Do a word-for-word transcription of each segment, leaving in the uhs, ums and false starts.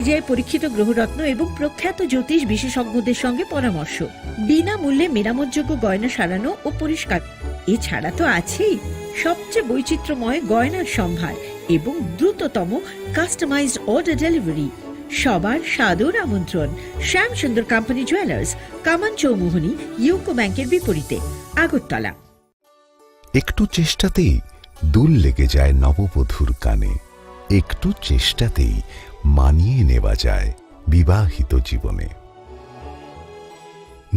আইজিআই পরীক্ষিত গ্রহরত্ন এবং প্রখ্যাত জ্যোতিষ বিশেষজ্ঞদের সঙ্গে পরামর্শ। বিনামূল্যে মেরামতযোগ্য গয়না সারানো ও পরিষ্কার। এছাড়া তো আছেই সবচেয়ে বৈচিত্র্যময় গয়নার সম্ভার এবং দ্রুততম কাস্টমাইজড অর্ডার ডেলিভারি। সবার সাদর আমন্ত্রণ শ্যাম সুন্দর কোম্পানি জুয়েলার্স, কামান চৌমুহনী, ইউকো ব্যাংকের বিপরীতে, আগরতলা। একটু চেষ্টাতেই দুল লেগে যায় নববধূর কানে, একটু চেষ্টাতেই মানিয়ে নেওয়া যায় বিবাহিত জীবনে।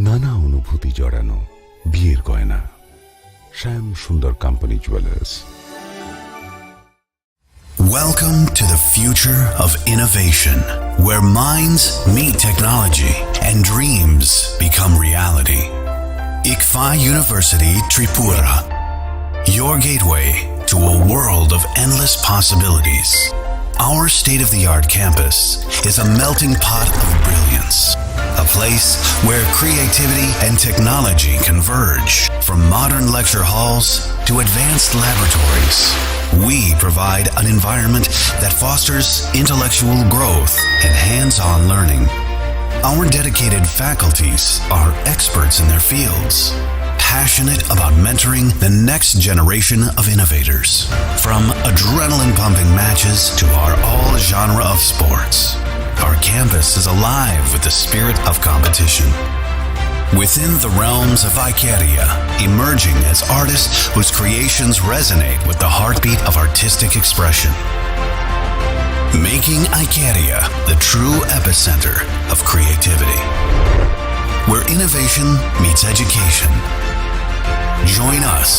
নানা অনুভূতি জড়ানো বিয়ের গয়না। শ্যাম সুন্দর company jewellers. Welcome to the future of innovation, where minds meet technology and dreams become reality. ICFAI University Tripura, your gateway to a world of endless possibilities. Our state-of-the-art campus is a melting pot of brilliance, a place where creativity and technology converge. From modern lecture halls to advanced laboratories, we provide an environment that fosters intellectual growth and hands-on learning. Our dedicated faculties are experts in their fields, passionate about mentoring the next generation of innovators. From adrenaline-pumping matches to our all-genre of sports, our campus is alive with the spirit of competition. Within the realms of Icaria, emerging as artists whose creations resonate with the heartbeat of artistic expression. Making Icaria the true epicenter of creativity, where innovation meets education. Join us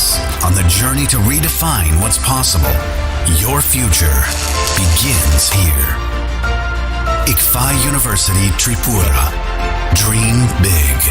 on the journey to redefine what's possible. Your future begins here. ICFAI University Tripura. Dream big.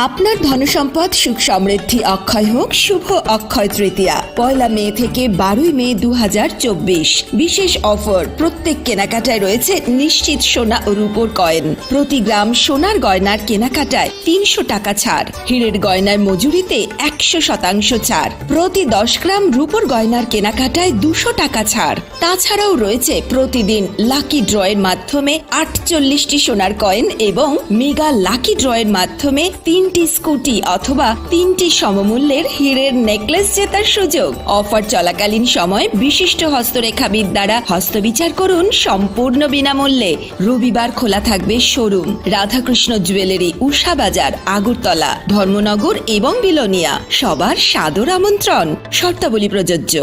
আপনার ধনসম্পদ সুখ সমৃদ্ধি অক্ষয় হোক শুভ অক্ষয় তৃতীয়া। পয়লা মে থেকে বারোই মে দু হাজার চব্বিশ। বিশেষ অফার, প্রত্যেক কেনাকাটায় রয়েছে নিশ্চিত সোনা ও রূপোর কয়েন। প্রতি গ্রাম সোনার গয়নার কেনাকাটায় তিনশো টাকা ছাড়, হীরের গয়নার মজুরিতে একশো শতাংশ ছাড়, প্রতি দশ গ্রাম রূপোর গয়নার কেনাকাটায় দুশো টাকা ছাড়। তাছাড়াও রয়েছে প্রতিদিন লাকি ড্রয়ের মাধ্যমে আটচল্লিশটি সোনার কয়েন এবং মেগা লাকি ড্রয়ের মাধ্যমে তিনটি স্কুটি অথবা তিনটি সমমূল্যের হীরের নেকলেস জেতার সুযোগ। অফার চলাকালীন সময় বিশিষ্ট হস্তরেখাবিদ দ্বারা হস্তবিচার করুন সম্পূর্ণ বিনামূল্যে। রবিবার খোলা থাকবে শোরুম। রাধাকৃষ্ণ জুয়েলারি, উষা বাজার, আগরতলা, ধর্মনগর এবং বিলোনিয়া। সবার সাদর আমন্ত্রণ। শর্তাবলী প্রযোজ্য।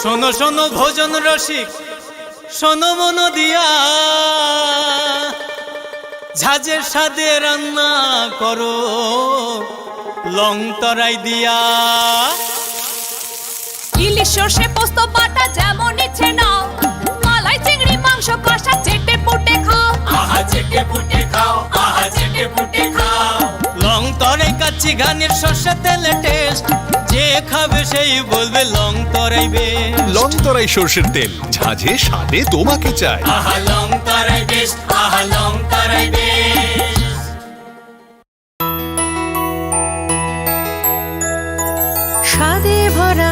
শোনো শোনো ভোজন রসিক, শোনো মন দিয়া, ঝাঁঝের স্বাদে রান্না করো লং তরাই দিয়া। ইলিশ সর্ষে পোস্ত বাটা যেমন ইচ্ছে নাও, মালাই চিংড়ি মাংস কষা চেটে পুটে খাও। আহা চেটে পুটে খাও, আহা চেটে পুটে খাও। লং তরাই কাচ্চি ঘানির সর্ষে তেলে টেস্ট, যে খাবে সেই বলবে Longtharai best. Longtharai সর্ষের তেল, ঝাঁঝে স্বাদে তোমাকে চাই। আহা লং তরাই বেস্ট, আহা লং তরাই বেস্ট। স্বাদে ভরা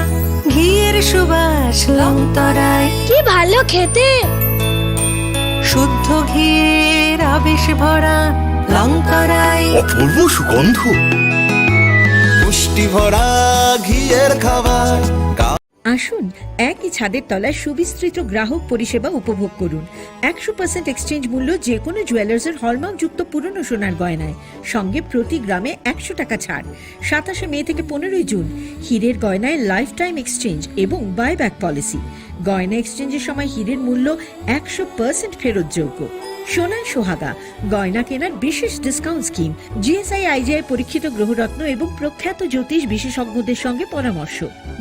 ঘিয়ের সুবাস লং তরাই। কি ভালো খেতে। শুদ্ধ ঘিয়ের আবেশ ভরা লং তরাই। অপূর্ব সুগন্ধ। পুষ্টি ভরা ঘিয়ের খাবার। আসুন, একই ছাদের তলায় সুবিস্তৃত গ্রাহক পরিষেবা উপভোগ করুন। একশো পার্সেন্ট এক্সচেঞ্জ মূল্য যে কোনো জুয়েলার্সের হলমার্কযুক্ত পুরনো সোনার গয়নায়, সঙ্গে প্রতি গ্রামে একশো টাকা ছাড়। সাতাশে মে থেকে পনেরোই জুন, হীরের গয়নায় লাইফ টাইম এক্সচেঞ্জ এবং বাইব্যাক পলিসি। গয়না এক্সচেঞ্জের সময় হীরের মূল্য একশো পার্সেন্ট ফেরতযোগ্য। সোনায় সোহাগা, গয়না কেনার বিশেষ ডিসকাউন্ট স্কিম, জিএসআই আইজিআই পরীক্ষিত গ্রহরত্ন এবং প্রখ্যাত জ্যোতিষ বিশেষজ্ঞদের সঙ্গে পরামর্শ।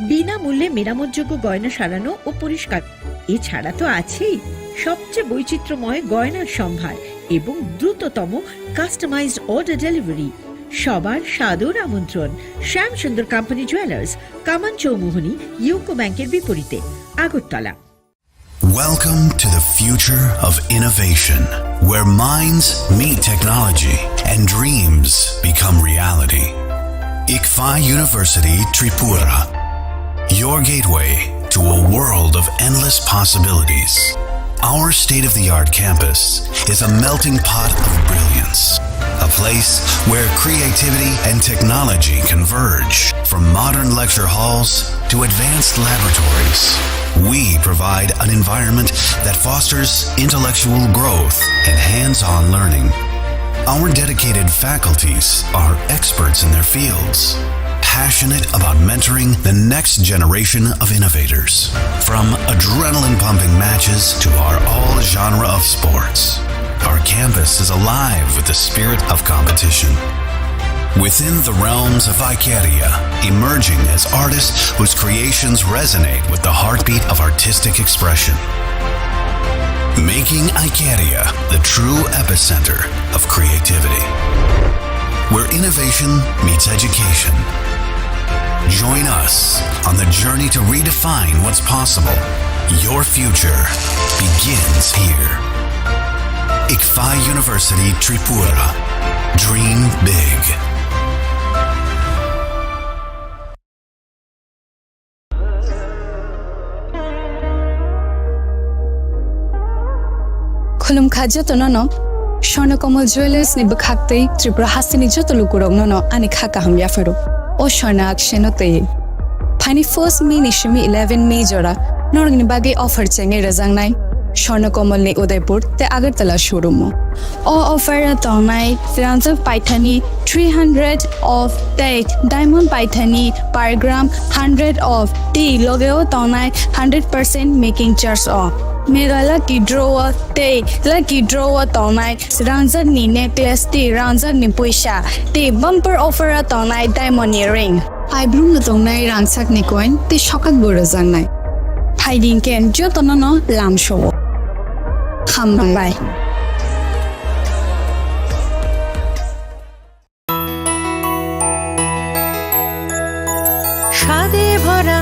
বিনামূল্যে মেরামতযোগ্য গয়না সারানো ও পরিষ্কার। এছাড়া তো আছেই সবচেয়ে বৈচিত্র্যময় গয়নার সম্ভার এবং দ্রুততম কাস্টমাইজড অর্ডার ডেলিভারি। সবার সাদর আমন্ত্রণ শ্যাম সুন্দর কোম্পানি জুয়েলার্স, কামান চৌমুহনী, ইউকো ব্যাংকের বিপরীতে, Agartala. Welcome to the future of innovation, where minds meet technology and dreams become reality. ICFAI University Tripura, Your gateway to a world of endless possibilities. Our state of the art campus is a melting pot of brilliance, a place where creativity and technology converge. From modern lecture halls to advanced laboratories, we provide an environment that fosters intellectual growth and hands on learning. Our dedicated faculties are experts in their fields, passionate about mentoring the next generation of innovators. From adrenaline pumping matches to our all genre of sports, our campus is alive with the spirit of competition. Within the realms of Icaria, emerging as artists whose creations resonate with the heartbeat of artistic expression. Making Icaria the true epicenter of creativity, where innovation meets education. Join us on the journey to redefine what's possible. Your future begins here. Ikfa University Tripura. Dream big. Khulumkha jotono no, Swarna Kamal Jewellers ni bwkhak tei Tripura hasteni joto lukurokno no ani kha kaham yapharo. O Swarna Akshe no tei. Phaini first May ni simi eleven May jora norokni bagwi offer chengwi rwjaknai Swarna Kamal ni Udaipur tei Agartala showroom o. O offer o tongnai rangjak paithani three hundred off tei diamond paithani per gram hundred off tei loge o tongnai hundred percent making charge o. Mega lucky draw o tei lucky draw o tongnai rangjak ni necklace tei rangjak ni puisa tei bumper offer o tongnai diamond ni ring. Paibrumno tongnai rangchakni coin tei sokakbo rwjaknai. Phaidi hwnkhe jotono no lamsao. Hambai. স্বাদে ভরা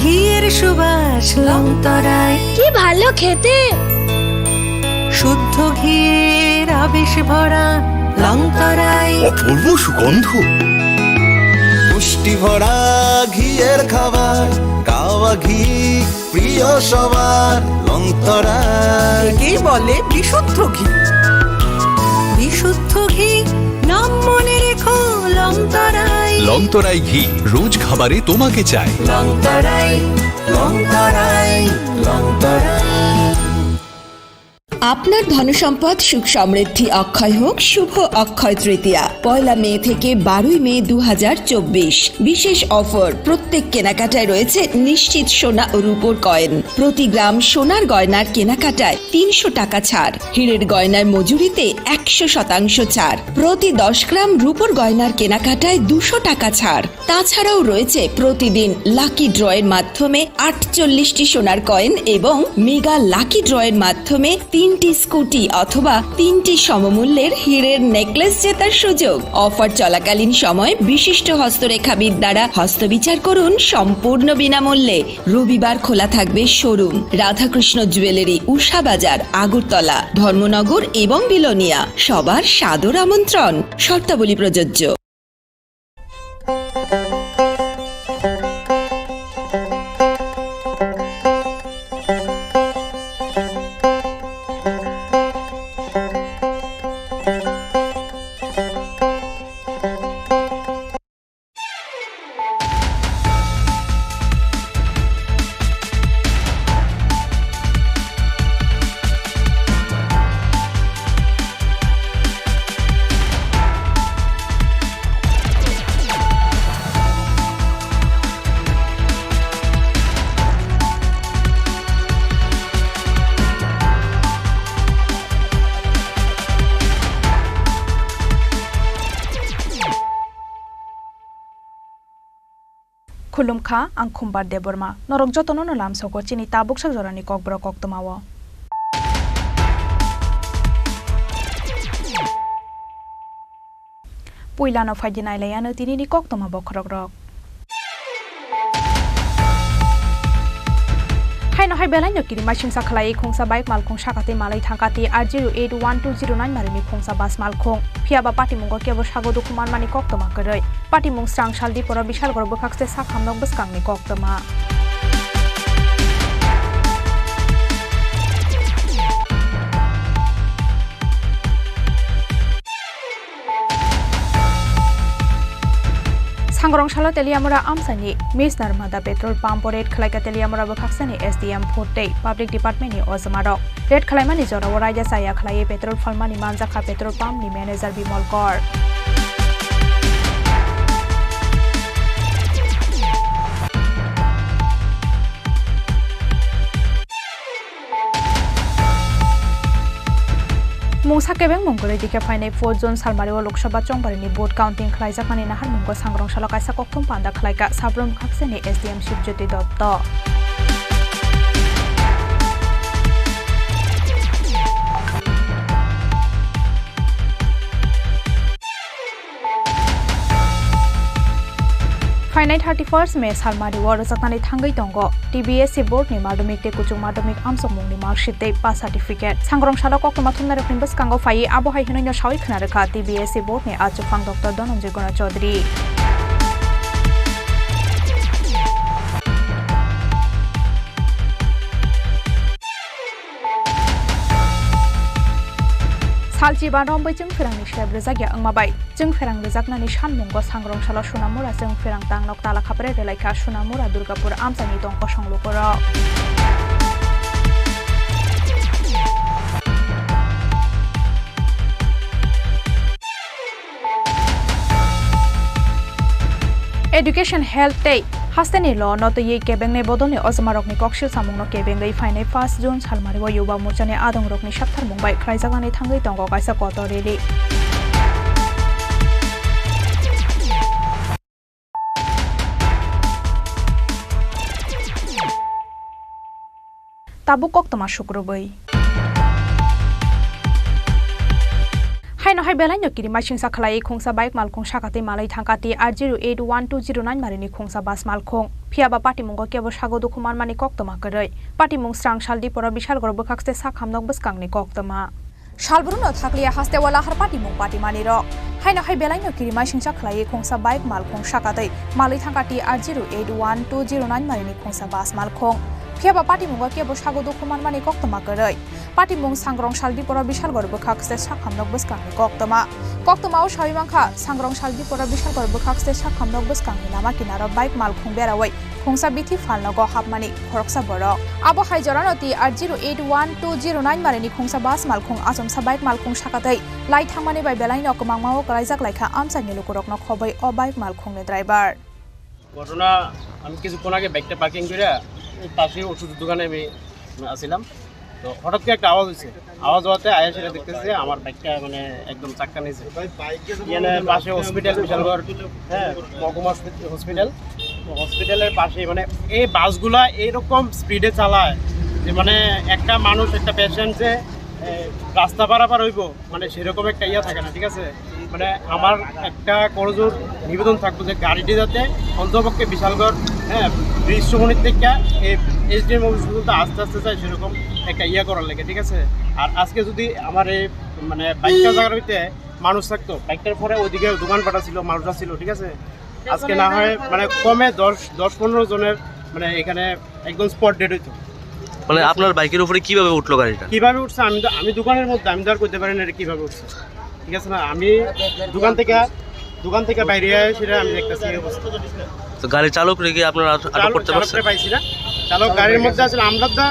ঘিয়ের সুবাস লংতরায়। কি ভালো খেতে। শুদ্ধ ঘিয়ের আবেশ ভরা লংতরায়। অপূর্ব সুগন্ধ। পুষ্টি ভরা ঘিয়ের খাবার, কাওয়া ঘি প্রিয় সবার, লংতরায়। একেই বলে বিশুদ্ধ ঘি। বিশুদ্ধ ঘি, নাম মনে রেখো লংতরায়। লংতরায় ঘি, রোজ খাবারে তোমাকে চাই। লংতরায়, লংতরায়, লংতরায়। আপনার ধনসম্পদ সুখ সমৃদ্ধি অক্ষয় হোক শুভ অক্ষয় তৃতীয়া, পয়লা মে থেকে বারোই মে দু হাজার চব্বিশ। বিশেষ অফার, প্রত্যেক কেনাকাটায় রয়েছে নিশ্চিত সোনা ও রূপোর কয়েন। প্রতি গ্রাম সোনার গয়নার কেনাকাটায় তিনশো টাকা ছাড়, হীরের গয়নার মজুরিতে একশো শতাংশ ছাড়, প্রতি দশ গ্রাম রূপোর গয়নার কেনাকাটায় দুশো টাকা ছাড়। তাছাড়াও রয়েছে প্রতিদিন লাকি ড্রয়ের মাধ্যমে আটচল্লিশটি সোনার কয়েন এবং মেগা লাকি ড্রয়ের মাধ্যমে তিনটি স্কুটি অথবা তিনটি সমমূল্যের হীরের নেকলেস জেতার সুযোগ। অফার চলাকালীন সময় বিশিষ্ট হস্তরেখাবিদ দ্বারা হস্তবিচার করুন সম্পূর্ণ বিনামূল্যে। রবিবার খোলা থাকবে শোরুম। রাধাকৃষ্ণ জুয়েলারি, উষা বাজার, আগরতলা, ধর্মনগর এবং বিলোনিয়া। সবার সাদর আমন্ত্রণ। শর্তাবলী প্রযোজ্য। Khulumkha, ang Khumbar Debbarma. Norok jotono no lamsogo chini tabuksa jorani kokborok koktwmao. Puilano phaidi nailaiano tinini koktwma bokhorokrok. Haino Hai belaino kirimaisingsa khlaiwi khungsa bike malkhung sakatwi malwi thangkha T R zero eight one two zero nine marini khungsa bus malkhung. Phiyaba patimungo kebo sago dukhu manmani koktwma kwrwi. Patimung srang sal diporo Bishalgoro bwkhakste sak hamnok bwskangni koktwma. Sangrong salo Teliamura amchaini Misnar Mada petrol pump o raid khlaika Teliamura bwkhaksani S D M food tei public department ni ojma rok. Raid khlaimani jorao raida chaya khlaiwi petrol phalmani manjakha petrol pump ni manager Bimol Kor. Mungsa kebeng mung kwrwi dikhe phainai four June salmario Lok Sabha chongbarini vote counting khlaijakmani naharmungo sangrong salo kaisa kokthum panda khlaika Sabrum bwkhaksani S D M Shibjyoti Dotto. Phainai thirty first May salmario rwjaknani thangwi tongo T B S C board ni madhyamik tei kuchuk madhyamik amchokmungni marksheet tei pass certificate. Sangrong salo koktwma thumnairokni bwskango phaiwi abo hai hwnwino sawi khna rwkha T B S C board ni achuphang Doctor Dhananjay Guna Chaudhary. Salchi ba rombai chwng pherangni sep rwjakya wngma bai chwng pherang rwjaknani sanmungo sangrong salo Sunamura chwng pherang tangnok tala khapre rwlaikha Sunamura Durgapur amchaini tong kosong lukurok. Education, health tei hasteni lo no twiwi kebengnai bodolni ojmarokni koksil samungno kebengwi phainai first June salmario Yuba Morchani adongrokni saktharmung bai khlaijaknani thangwi tongo kaisa kotor rally. Tabuk koktwma sukrubwi. Haino hai belaino kirimaisingsa khlaiwi khungsa bike malkhung sakatwi malwi thangkha T R zero eight one two zero nine marini khungsa bus malkhung. Phiyaba patimungo kebo sago dukhu manmani koktwma kwrwi. Patimung srang sal diporo Bishalgoro bwkhakste sak hamnok bwskangni koktwma. Salbruno thakliya hasteo lahar patimung patimani rok. Haino hai belaino kirimaisingsa khlaiwi khungsa bike malkhung sakatwi malwi thangkha T R zero eight one two zero nine marini khungsa bus malkhung. Phiyaba patimungo kebo sago dukhu manmani koktwma kwrwi. Patimung sangrong sal diporo Bishalgor bwkhakste sak hamnok bwskangni koktwma. Koktwmao sawi mankha, sangrong sal diporo Bishalgor bwkhakste sak hamnok bwskangni lama kinaro bike malkhung berawi khungsa bithi phalnogo hapmani khoroksa borok. Abo hai jorano T R zero eight one two zero nine marini khungsa bus malkhung achomsa bike malkhung sakatwi lai thangmani bai belaino kwmangmao kwlaijak laikha amchaini lukurokno khobwi o bike malkhungni driver. ঘটনা, আমি কিছুক্ষণ আগে বাইকটা পার্কিং করে এই পাশেই ওষুধের দোকানে আমি আসছিলাম। তো হঠাৎ করে একটা আওয়াজ হয়েছে, আওয়াজ হওয়াতে আয়া সেটা দেখতেছে আমার বাইকটা মানে একদম চাক্কা নিচে। এখানে পাশে হসপিটাল, বিশালগড়, হ্যাঁ, মহকুমা হসপি-, হসপিটাল। তো হসপিটালের পাশে মানে এই বাসগুলা এইরকম স্পিডে চালায় যে মানে একটা মানুষ, একটা পেশেন্ট যে, এ, রাস্তা পারাপার হইব, মানে সেরকম একটা ইয়া থাকে না, ঠিক আছে? মানে আমার একটা করজোর নিবেদন থাকতো যে গাড়িটি যাতে অন্তপক্ষে বিশালগড়, হ্যাঁ, ব্রিজ সমনির থেকে এই এসডিএম অফিস পর্যন্ত আস্তে আস্তে যায়, সেরকম একটা ইয়া করার লাগে, ঠিক আছে? আর আজকে যদি আমার এই মানে বাইকটা জায়গার হইতে মানুষ থাকতো, বাইকটার পরে ওইদিকে দোকানপাট ছিল, মানুষ ছিল, ঠিক আছে? আজকে না হয় মানে কমে দশ, দশ পনেরো জনের মানে এখানে একদম স্পট ডেড হইতো। মানে আপনার বাইকের উপরে কিভাবে উঠলো গাড়িটা? কিভাবে উঠছে আমি তো, আমি দোকানের মধ্যে, আমি তো আর করতে পারি না এটা কিভাবে উঠছে, ঠিক আছে না? আমি দোকান থেকে, দোকান থেকে বাইরে আয় সেটা আমি দেখতেছি এই অবস্থা। তো গাড়ি চালক রেখে আপনারা আটক চালক, করতে পারছেন? চালকরে পাইছি না, চালক গাড়ির মধ্যে আসলে আমরা তো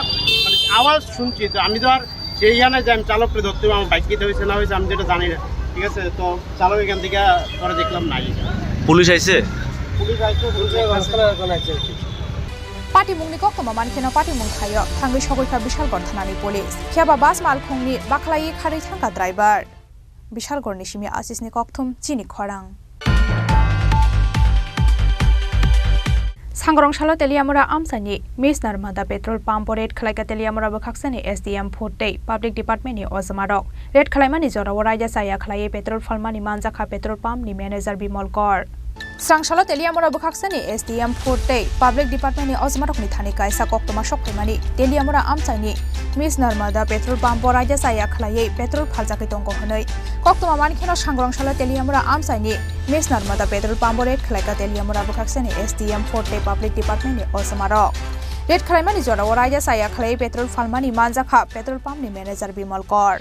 মানে আওয়াজ শুনছি, তো আমি তো আর সেই ইয়া নাই যে আমি চালকরে ধরতে হবে, আমার বাইক কিতে হয়েছে না হয়েছে আমি যেটা জানি না, ঠিক আছে? তো চালক এখান থেকে পরে দেখলাম নাই। পুলিশ আইছে? পুলিশ আইছে, পুলিশ আইছে। Patimungni koktwma mankheno patimung thaio thangwi sogwikha Bishalgor thanani police. Phiyaba bus malkhungni bakhlaiwi kharwi thangkha driver. Bishalgorni simi Asisni kokthum chini khorang. Sangrong salo Teliamura amchaini Misnar Mada petrol pump o raid khlaika Teliamura bwkhaksani S D M food tei public department ni ojma rok. Raid khlaimani jorao raida chaya khlaiwi petrol phalmani manjakha petrol pump ni manager Bimol Kor. Srangsalo Teliamura bwkhaksani S D M four tei Public Department ni ojmarokni thani kaisa koktwma sokphaimani Teliamura amchaini Miss Narmada petrol pump o raida chaya khwlaiwi petrol phaljagwi tongo hwnwi koktwma mankheno Sangrongsalo Teliamura amchaini Miss Narmada petrol pump o raid khwlaikha Teliamura bwkhaksani S D M four tei Public Department ni ojmarok. Raid khwlaimani jorao raida chaya khwlaiwi petrol phalmani manjakha petrol pump ni manager Bimal Kor.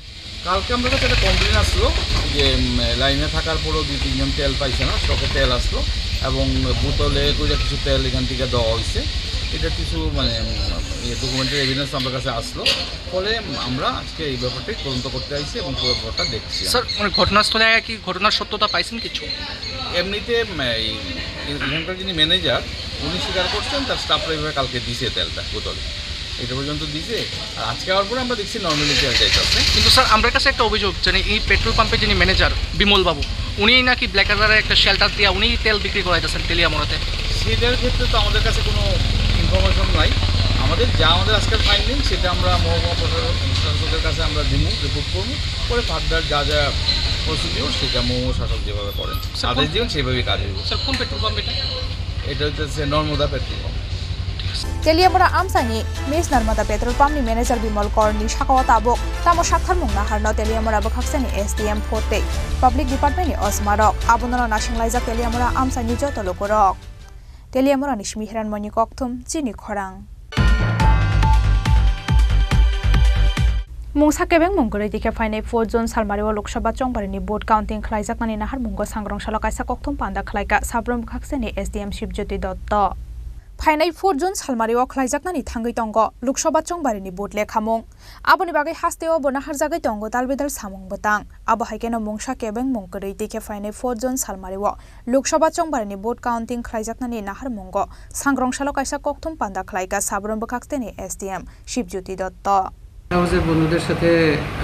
কালকে আমাদের কাছে একটা কমপ্লেন আসলো যে, উম, লাইনে থাকার পরেও দুই তিনজন তেল পাইছে না, স্টকে তেল আসলো এবং বোতলে করে কিছু তেল এখান থেকে দেওয়া হয়েছে। এটা কিছু, মানে, উম, ইয়ে, ডকুমেন্টারি এভিডেন্স আমার কাছে আসলো। ফলে আমরা আজকে এই ব্যাপারটাই তদন্ত করতে আইছি এবং পুরো ব্যাপারটা দেখছি। স্যার, মানে, ঘটনাস্থলে কি ঘটনার সত্যতা পাইছেন কিছু? এমনিতে, উম, এই এখানকার যিনি ম্যানেজার, উনি স্বীকার করছেন তার স্টাফরা এইভাবে কালকে দিছে তেলটা বোতলে, এটা পর্যন্ত দিছে। আর আজকে আওয়ার পরে আমরা দেখছি নর্মালি তেল যাইতেছে। কিন্তু স্যার, আমরার কাছে একটা অভিযোগ, যে এই পেট্রোল পাম্পের যিনি ম্যানেজার বিমল বাবু, উনি নাকি ব্ল্যাক রিভারে একটা শেল্টার দিয়া উনি তেল বিক্রি করাইতেছেন তেলিয়ামুড়াতে। সেটার ক্ষেত্রে তো আমাদের কাছে কোনো ইনফরমেশন নাই। আমাদের যা, আমাদের আজকের ফাইন্ডিং, সেটা আমরা মহকুমা প্রশাসন, প্রশাসকের কাছে আমরা দিব, রিপোর্ট করব। পরে ফার্দার যা যা প্রসিডিওর, সেটা মহকুমা শাসক যেভাবে করেন, স্যার, আদেশ কোন দিবেন, সেভাবেই কাজ হইব। স্যার, কোন পেট্রোল পাম্প এটা? এটা হচ্ছে Narmada petrol pump. Teliamura amchaini Miss Narmada petrol pump ni manager Bimal Kor ni sakao tabuk tamo saktharmung naharno Teliamura bwkhaksani S D M four tei Public Department ni ojmarok abono nasinglajak Teliamura amchaini joto lukurok. Teliamura ni simi Hiranmoni Kokthum, chini khorang. Mungsa kebengmung kwrwi dikhe phainai four June salmario Lok Sabha chongbarini vote counting khlaijaknani naharmungo Sangrongsalo kaisa kokthum panda khlaikha Sabrum bwkhaksani S D M Shibjyoti Dotto. Phainai four June salmario khlaijaknani thangwi tongo Lok Sabha chongbarini vote lekhamung. Aboni bagwi hasteo bo naharjagwi tongo dalbidal samung bwtang. Abo hai kheno mungsa kebengmung kwrwi dikhe phainai four June salmario Lok Sabha chongbarini vote counting khlaijaknani naharmungo Sangrongsalo kaisa kokthum panda khlaikha Sabrum bwkhaksani S D M Shibjyoti Dotto. হাউসের বন্ধুদের সাথে,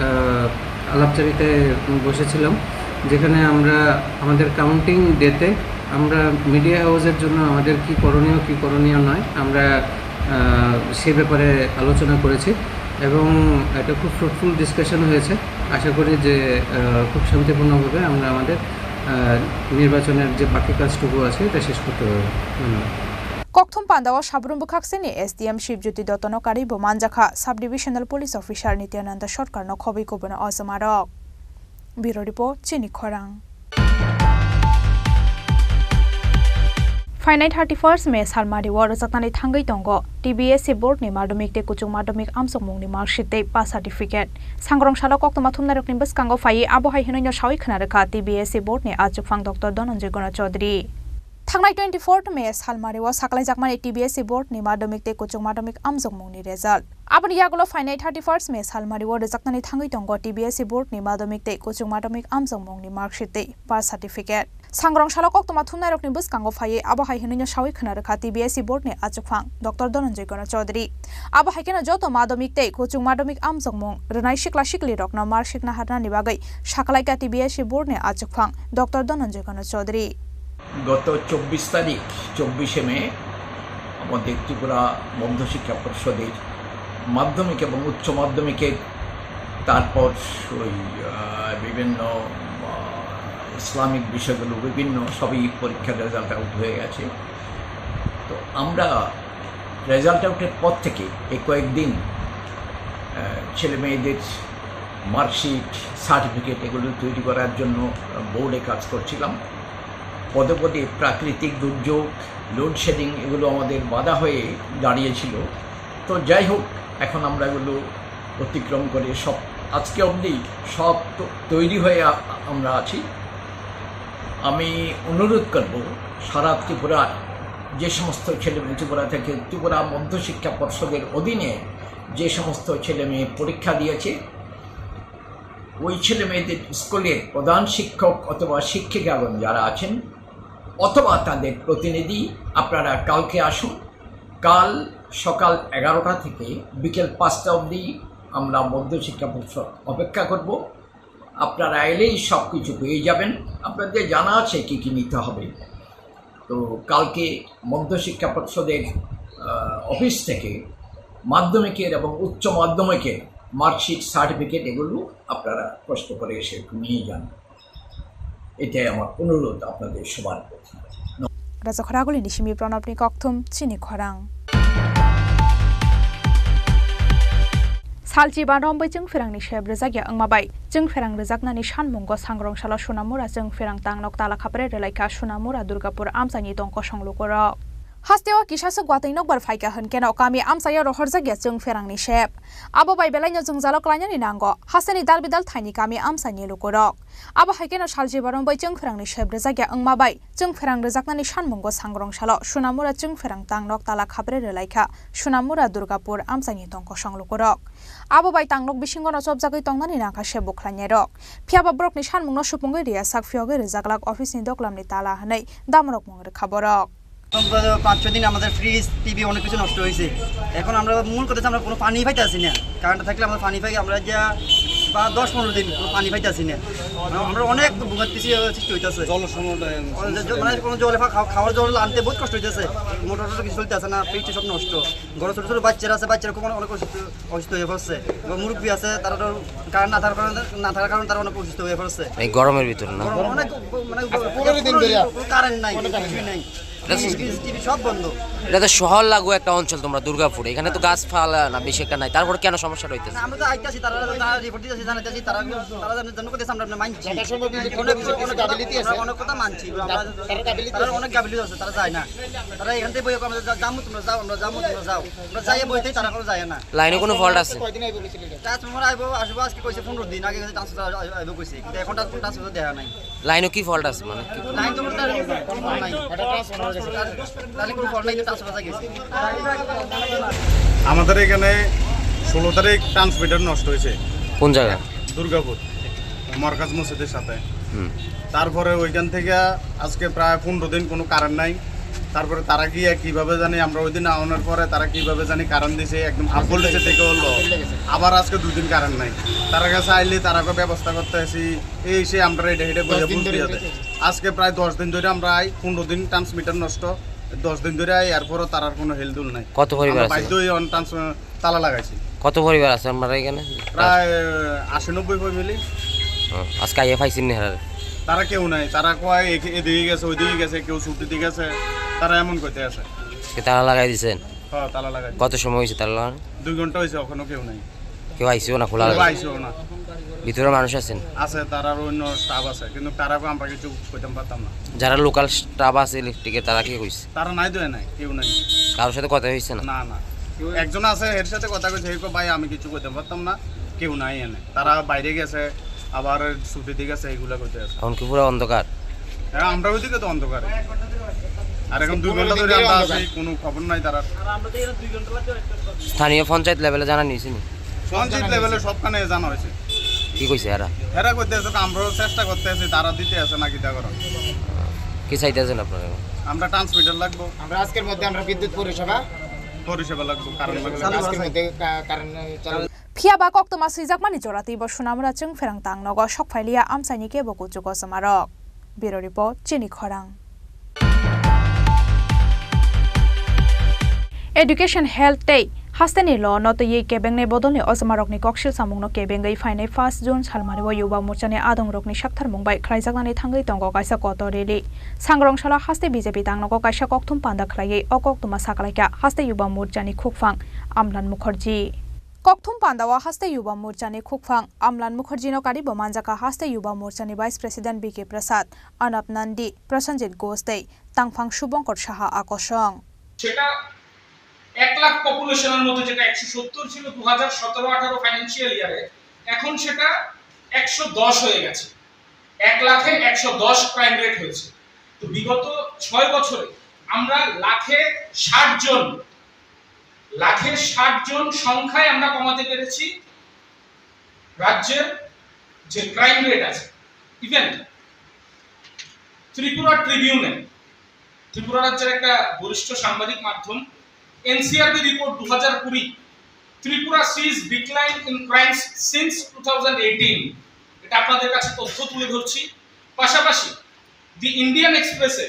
আহ, আলাপচারিতায় বসেছিলাম, যেখানে আমরা আমাদের কাউন্টিং ডেতে আমরা মিডিয়া হাউসের জন্য আমাদের কি করণীয়, কি করণীয় নয়, আমরা, আহ, সে ব্যাপারে আলোচনা করেছি এবং একটা খুব ফ্রুটফুল ডিসকাশন হয়েছে। আশা করি যে, আহ, খুব শান্তিপূর্ণভাবে আমরা আমাদের, আহ, নির্বাচনের যে বাকি কাজটুকু আছে, এটা শেষ করতে পারবো। ধন্যবাদ। Kokthum pandao Sabrum bwkhaksani S D M Shibjyoti Dottono karwi bo manjakha Sub Divisional Police Officer Nityananda Sarkarno khobwi kubuino ojmarok. Bureau Report, chini khorang. Phainai thirty-first May salmario rwjaknani thangwi tongo T B S C Board ni madhyamik tei kuchuk madhyamik amchokmungni marksheet tei pass certificate. Sangrongsalo koktwma thumnairokni bwskango phaiwi abo hai hwnwino sawi khwna rwkha T B S C Board ni achukphang Doctor Dhananjay Gona Chaudhary. Thangnai twenty-fourth May salmario saklaijakmani T B S C Board ni madhyamik tei kuchuk madhyamik amchokmungni result. Aboni yagulo phainai thirty-first May salmario rwjaknani thangwi tongo T B S C Board ni madhyamik tei kuchuk madhyamik amchokmungni marksheet tei birth certificate. Sangrongsalo koktwma thumnairokni bwskango phaiwi abo hai hwnwino sawi khwna rwkha T B S C Board ni achukphang Doctor Dhananjay Gona Chaudhary. Abo hai kheno joto madhyamik tei kuchuk madhyamik amchokmung rwnai sikla siklirokno marksheet naharnani bagwi saklaikha T B S C Board ni achukphang Doctor Dhananjay Gona Chaudhary. গত চব্বিশ তারিখ, চব্বিশে মে, আমাদের ত্রিপুরা মধ্যশিক্ষা পর্ষদের মাধ্যমিক এবং উচ্চ মাধ্যমিকের, তারপর ওই, আহ, বিভিন্ন, আহ, ইসলামিক বিষয়গুলো, বিভিন্ন সবই পরীক্ষার রেজাল্ট আউট হয়ে গেছে। তো আমরা রেজাল্ট আউটের পর থেকে এই কয়েকদিন, আহ, ছেলে মেয়েদের মার্কশিট, সার্টিফিকেট এগুলো তৈরি করার জন্য বোর্ডে কাজ করছিলাম। পদে পদে প্রাকৃতিক দুর্যোগ, লোডশেডিং এগুলো আমাদের বাধা হয়ে দাঁড়িয়েছিল। তো যাই হোক, এখন আমরা এগুলো অতিক্রম করে সব, আজকে অবধি সব তো-, তৈরি হয়ে আ-, আমরা আছি। আমি অনুরোধ করব, সারা ত্রিপুরার যে সমস্ত ছেলে মেয়ে ত্রিপুরা থেকে, ত্রিপুরা মধ্যশিক্ষা পর্ষদের অধীনে যে সমস্ত ছেলে মেয়ে পরীক্ষা দিয়েছে, ওই ছেলে মেয়েদের স্কুলের প্রধান শিক্ষক অথবা শিক্ষিকাগণ যারা আছেন, অথবা তাদের প্রতিনিধি, আপনারা কালকে আসুন। কাল সকাল এগারোটা থেকে বিকেল পাঁচটা অবধি আমরা মধ্যশিক্ষা পর্ষদ অপেক্ষা করব। আপনারা এলেই সব কিছু পেয়ে যাবেন। আপনাদের জানা আছে কি কি নিতে হবে। তো কালকে মধ্যশিক্ষা পর্ষদের, আহ, অফিস থেকে মাধ্যমিকের এবং উচ্চ মাধ্যমিকের মার্কশিট, সার্টিফিকেট এগুলো আপনারা কষ্ট করে এসে একটু নিয়ে যান। এটাই আমার অনুরোধ আপনাদের সবার প্রতি। Rajakhor Agulini simi Pranabni kokthum chini khorang. Salchi ba rombai chwng pherangni sep rwjakya wngma bai chwng pherang rwjaknani sanmungo sangrong salo Sonamura chwng pherang tangnok tala khapre rwlaikha Sonamura Durgapur amchaini tong kosong lukurok. Hasteo kisaswk watwi nokbar phaikha hwnkhe no kami amchaio rohorjakya chwng pherangni sep. Abo bai belaino jwngjalo klainani nango hasteni dal bidal thaini kami amchaini lukurok. Abo hai kheno salchi ba rombai chwng pherangni sep rwjakya wngma bai chwng pherang rwjaknani sanmungo sangrong salo Sonamura chwng pherang tangnok tala khapre rwlaikha Sonamura Durgapur amchaini tong kosong lukurok. Abo bai tangnok bisingono chopjagwi tongnani nangkha sep bukhlainairok. Phiyaba borokni sanmungno supungwi rwya sak phiyogwi rwjaglak office ni doklamni tala hwnwi damrok mung rwkha borok. পাঁচ ছয় দিন আমাদের fridge, TV অনেক কিছু নষ্ট হয়েছে। এখন আমরা মূল কথা হচ্ছে আমরা কোনো পানি পাইতেছি না। কারেন্ট থাকলে আমরা পানি পাই, আমরা যা বা দশ পনেরো দিন কোনো পানি পাইতেছি না। মানে আমরা অনেক ভোগান্তি সৃ-, সৃষ্টি হইতেছে। জল সমস্যা। মানে কোনো জল খা-, খাওয়ার জল আনতে বহুত কষ্ট হইতেছে। মোটর টোটর কিছু চলতেছে না, ফ্রিজ সব নষ্ট। ঘরে ছোট ছোট বাচ্চারা আছে, বাচ্চারা খুব অনেক অসুস্থ, অসুস্থ হয়ে পড়ছে। এবং মুরব্বী আছে, তারা তো কারেন্ট না থাকার কারণে, না থাকার কারণে তারা অনেক অসুস্থ হয়ে পড়ছে। এই গরমের ভিতরে না? গরম অনেক, মানে পনেরো দিন ধরে কোনো কারেন্ট নাই, কোনো কারেন্ট কিছুই নাই। নাই। এটা তো টিভি, টিভি সব বন্ধ। এটা তো শহর লাগোয়া একটা অঞ্চল তোমরা দুর্গাপুর, এখানে তো গাছপালা না বেশি একটা নাই, তারপরে কেন সমস্যাটা হইতেছে? না, আমরা তো আইতাছি, তারা, তারা রিপোর্ট দিতেছে, জানাইতেছি, তারা, তারা জানে, জন্য করতেছে, আমরা, আমরা মানছি। যথাসম্ভব যদি কোনো কিছু, কোনো গাফিলতি আছে, আমরা অনেক কথা মানছি, আমরা, তারা, তারা গাফিলতি তারা আছে। অনেক গাফিলতি আছে, তারা যায় না। তারা এখান থেকে বই, আমরা যা-, যাবো, তোমরা যাও, আমরা যাবো, তোমরা যাও। আমরা যাইয়ে বইতেই তারা কোনো যায় না। লাইনে কোনো ফল্ট আছে? কয়দিন আইবো কইছিল এটা? ট্রান্সফরমার আইবো, আসবো আজকে কইছে পনেরো দিন আগে কইছে ট্রান্সফরমার আই-, আইবো কইছে, কিন্তু এখন ট্রান্সফরমার দেখা নাই। লাইনও কি ফল্ট আছে মানে? কি লাইন তো কোনো ফল্ট নাই। তাহলে, তাহলে কোনো ফল্ট নাই, ট্রান্সফরমার গেছে। আমাদের এখানে ষোলো তারিখ ট্রান্সমিটার নষ্ট হয়েছে। কোন জায়গা? দুর্গাপুর, মরকাজ মসজিদের সাথে। হুম। তারপরে ওইখান থেকে আজকে প্রায় পনেরো দিন কোনো কারেন্ট নাই। তারপরে তারা গিয়ে কিভাবে জানি, আমরা ওই দিন আনার পরে তারা কিভাবে জানি কারেন্ট দিছে, একদম হাফ ভোল্টেজে থেকে হলো। আবার আজকে দুই দিন কারেন্ট নাই। তারা কাছে আইলে তারা কয় ব্যবস্থা করতে আসি, এই সে আমরা এটা এটা বলে দশ দিন বলতে ধরে হবে। আজকে প্রায় দশ দিন ধরে আমরা আই, পনেরো দিন ট্রান্সমিটার নষ্ট, দশ দিন ধরে আই, এরপরও তারার কোনো হেলদুল নাই। কত পরিবার আমরা আছে? বাধ্য হয়ে অন ট্রান্স-, তালা লাগাইছি। কত পরিবার আছে আপনারা এখানে? প্রায় আশি নব্বই ফ্যামিলি। ও, আজকে আইয়া পাইছেন নি হারারে? তারা কেউ নাই, তারা কয় এ-, এদিকে গেছে, ওইদিকে গেছে, কেউ ছুটি দিয়ে গেছে, তারা এমন করতে আছে। আজকে তালা লাগাই দিছেন? হ্যাঁ, তালা লাগাই দিছে। কত সময় হয়েছে তালা লাগানো? দুই ঘন্টা হয়েছে, এখনো কেউ নাই। কেউ আইসেও না, খোলা কেউ আছে? আইসেও না। ভিতরে মানুষ আছেন? আছে, তারার অন্য স্টাফ আছে, কিন্তু তারা আমরা কিছু কইতাম পারতাম না। যারা লোকাল স্টাফ আছে ইলেকট্রিকের, তারা কি কইছে? তারা নাই, দোয়া নাই, কেউ নাই। কারোর সাথে কথা হয়েছে না? না, না। কেউ একজন আছে, এর সাথে কথা কইছে, এই কো, "ভাই, আমি কিছু করতে পারতাম না, কেউ নাই এনে।" তারা বাইরে গেছে, আবার ছুটি দিয়ে গেছে, এগুলা করতে আছে। এখন কি পুরো অন্ধকার? হ্যাঁ, আমরা ওইদিকে তো অন্ধকার। আর এখন দুই ঘন্টা ধরে আমরা আছি, কোনো খবর নাই তারার। স্থানীয় পঞ্চায়েত লেভেলে জানা নিয়েছে নি? পঞ্চায়েত লেভেলে সবখানে জানা হয়েছে। কি কইছে এরা? এরা করতে আছে, আমরাও চেষ্টা করতে আছি, তারা দিতে আছে না কিতা করো। কি চাইতেছেন আপনারা এখন? আমরা ট্রান্সমিটার লাগবো। আমরা আজকের মধ্যে আমরা বিদ্যুৎ পরিষেবা পরিষেবা লাগবো, কারেন্ট লাগবো। আজকের মধ্যে কা-, কারেন্ট চালু। Phiya ba koktwma swijakmani jora twibo Sonamura chwng pherang tang nogo sok phailiya amchaini kebo kuchugo chwmarok. Bureau Report, Chini Khorang. Education, health tei hasteni lo no twiwi kebengnai bodolni ojmarokni koksil samungno kebengwi phainai first June salmario Yuba Morchani adongrokni saktharmung bai khlaijaknani thangwi tongo kaisa kotor rally. Sangrong salo haste B J P tangnogo kaisa kokthum panda khlaiwi o koktwma sakalaikha haste Yuba Morchani khukphang Amlan Mukherjee. Kokthum pandao haste Yuba Morchani khukphang Amlan Mukherjee no karibo manjakha haste Yuba Morchani Vice President B K Prasad, Anap Nandi, Prasanjit Ghosh tei Tangphang Subhankar Saha a kosong. সেটা এক লাখ পপুলেশনের মধ্যে যেটা একশো সত্তর ছিল দু হাজার সতেরো আঠারো ফাইন্যান্সিয়াল ইয়ারে, এখন সেটা একশো দশ হয়ে গেছে। এক লাখে একশো দশ ক্রাইম রেট হয়েছে। তো বিগত ছয় বছরে আমরা লাখে ষাট জন, লাখে ষাট জন সংখ্যায় আমরা কমাতে পেরেছি রাজ্যের যে ক্রাইম রেট আছে। ইভেন ত্রিপুরা ট্রিবিউনে, ত্রিপুরা রাজ্যের একটা বরিষ্ঠ সাংবাদিক মাধ্যম, এনসিআরবি রিপোর্ট দু হাজার কুড়ি, Tripura sees decline in crimes since two thousand eighteen, এটা আপনাদের কাছে তথ্য তুলে ধরছি। পাশাপাশি দি ইন্ডিয়ান এক্সপ্রেসে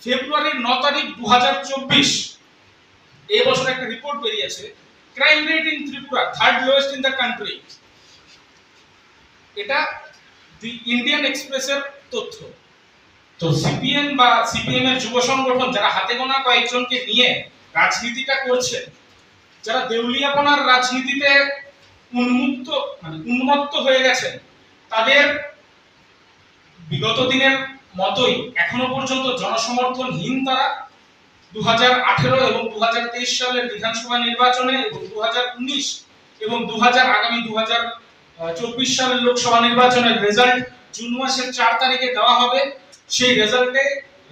ফেব্রুয়ারির ন তারিখ দু হাজার চব্বিশ, এই বছর একটা রিপোর্ট বেরিয়েছে, Crime rate in Tripura third lowest in the country। এটা দি ইন্ডিয়ান এক্সপ্রেসের তথ্য। তো সিপিএম বা সিপিএম এর যুব সংগঠন যারা হাতে গোনা কয়েকজনকে নিয়ে রাজনীতিটা করছে, যারা দেউলিয়াপনার রাজনীতিতে উন্মুক্ত, মানে উন্মত্ত হয়ে গেছেন, তাদের বিগত দিনের মতোই এখনো পর্যন্ত জনসমর্থনহীন তারা। দু হাজার আঠেরো এবং দু হাজার তেইশ সালের বিধানসভা নির্বাচনে এবং দু হাজার উনিশ এবং দু হাজার, আগামী দু হাজার চব্বিশ সালের লোকসভা নির্বাচনের রেজাল্ট জুন মাসের চার তারিখে দেওয়া হবে। সেই রেজাল্টে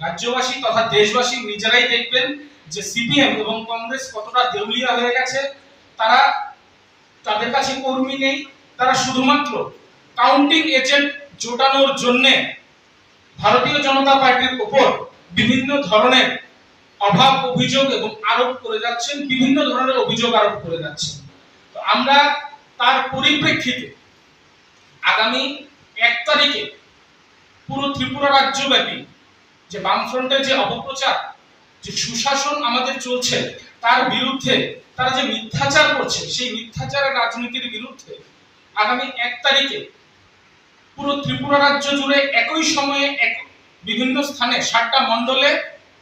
রাজ্যবাসী তথা দেশবাসী নিজেরাই দেখবেন যে সিপিএম এবং কংগ্রেস কতটা দেউলিয়া হয়ে গেছে। তারা, তাদের কাছে কর্মী নেই, তারা শুধুমাত্র কাউন্টিং এজেন্ট জোটানোর জন্যে ভারতীয় জনতা পার্টির উপর বিভিন্ন ধরনের অভাব অভিযোগ এবং আরোপ করে যাচ্ছেন, বিভিন্ন ধরনের অভিযোগ আরোপ করে যাচ্ছেন। তো আমরা তার পরিপ্রেক্ষিতে আগামী এক তারিখে পুরো ত্রিপুরা রাজ্যব্যাপী যে বামফ্রন্টের যে অপপ্রচার, যে সুশাসন আমাদের চলছে, তার বিরুদ্ধে, তারা যে মিথ্যাচার করছে, সেই মিথ্যাচারের রাজনীতির বিরুদ্ধে আগামী এক তারিখে পুরো ত্রিপুরা রাজ্য জুড়ে একই সময়ে এক, বিভিন্ন স্থানে সাতটা মণ্ডলে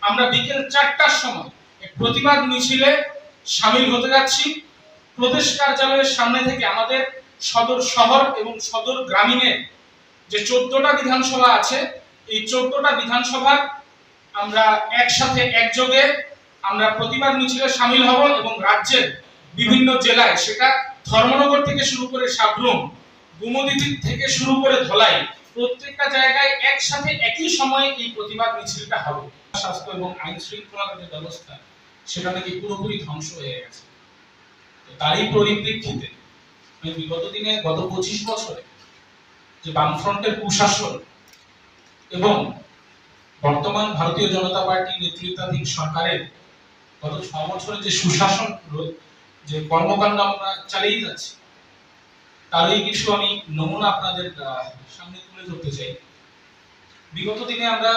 আমরা বিকেল চারটার সময় এক প্রতিবাদ মিছিলে সামিল হতে যাচ্ছি। প্রদেশ কার্যালয়ের সামনে থেকে আমাদের সদর শহর এবং সদর গ্রামীণের যে চোদ্দটা বিধানসভা আছে, এই চোদ্দটা বিধানসভার আমরা একসাথে একযোগে আমরা প্রতিবাদ মিছিলে সামিল হব এবং রাজ্যের বিভিন্ন জেলায়, সেটা ধর্মনগর থেকে শুরু করে সাব্রুম, গোমতী থেকে শুরু করে ধলাই, প্রত্যেকটা জায়গায় একসাথে একই সময়ে এই প্রতিবাদ মিছিলটা হবে। স্বাস্থ্য এবং আইন শৃঙ্খলার যে ব্যবস্থা, সেটা নাকি পুরোপুরি ধ্বংস হয়ে গেছে। তো তারই পরিপ্রেক্ষিতে আমি বিগত দিনে, গত পঁচিশ বছরে যে বামফ্রন্টের কুশাসন এবং বর্তমান ভারতীয় জনতা পার্টি নেতৃত্বাধীন সরকারের গত ছ বছরের যে সুশাসন র-, যে কর্মকাণ্ড আমরা চালিয়ে যাচ্ছি, তারই কিছু আমি নমুনা আপনাদের, আহ, সামনে তুলে ধরতে চাই। বিগত দিনে আমরা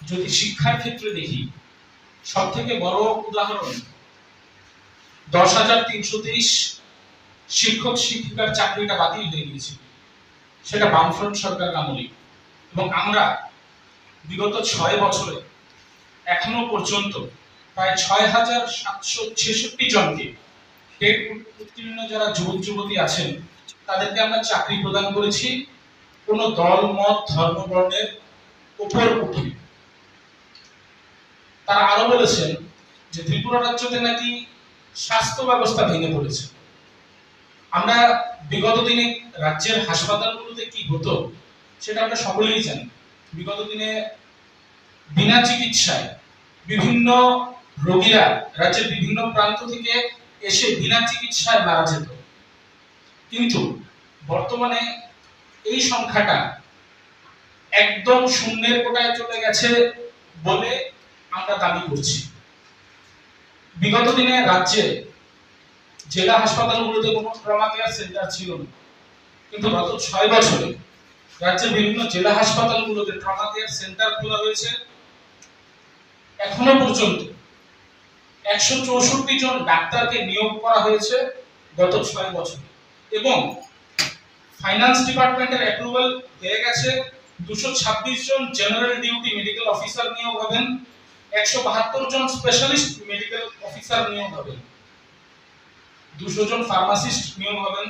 যদি শিক্ষার ক্ষেত্রে দেখি, সব থেকে বড় উদাহরণ দশ হাজার তিনশো তেইশ শিক্ষক শিক্ষিকার চাকরিটা বাতিল হয়ে গিয়েছিল, সেটা বামফ্রন্ট সরকার আমলে। এবং আমরা বিগত ছয় বছরে এখনো পর্যন্ত প্রায় ছয় হাজার সাতশো ছেষট্টি জনকে, টেট উত্তীর্ণ যারা যুবক যুবতী আছেন, তাদেরকে আমরা চাকরি প্রদান করেছি কোনো দল, মত, ধর্ম, বর্ণের উপর উঠে। তারা আরো বলেছেন যে ত্রিপুরা রাজ্যতে নাকি স্বাস্থ্য ব্যবস্থা ভেঙে পড়েছে। আমরা বিগত দিনে রাজ্যের হাসপাতালগুলোতে কি হতো, সেটা আমরা সকলেই জানি। বিগত দিনে বিনা চিকিৎসায় বিভিন্ন রোগীরা রাজ্যের বিভিন্ন প্রান্ত থেকে এসে বিনা চিকিৎসায় মারা যেত, কিন্তু বর্তমানে এই সংখ্যাটা একদম শূন্যের কোটায় চলে গেছে বলে আমরা দাবি করছি। বিগত দিনে রাজ্যে জেলা হাসপাতালগুলোতে কোনো ট্রমা কেয়ার সেন্টার ছিল না, কিন্তু গত ছয় বছরে রাজ্যের বিভিন্ন জেলা হাসপাতালগুলোতে ট্রমা কেয়ার সেন্টার খোলা হয়েছে। এখনো পর্যন্ত একশো চৌষট্টি জন ডাক্তারকে নিয়োগ করা হয়েছে গত ছয় বছরে, এবং ফাইন্যান্স ডিপার্টমেন্টের অ্যাপ্রুভাল পেয়ে গেছে। দুশো ছাব্বিশ জন জেনারেল ডিউটি মেডিকেল অফিসার নিয়োগ হবেন, একশো বাহাত্তর জন স্পেশালিস্ট মেডিকেল অফিসার নিয়োগ হবেন, দুশো জন ফার্মাসিস্ট নিয়োগ হবেন,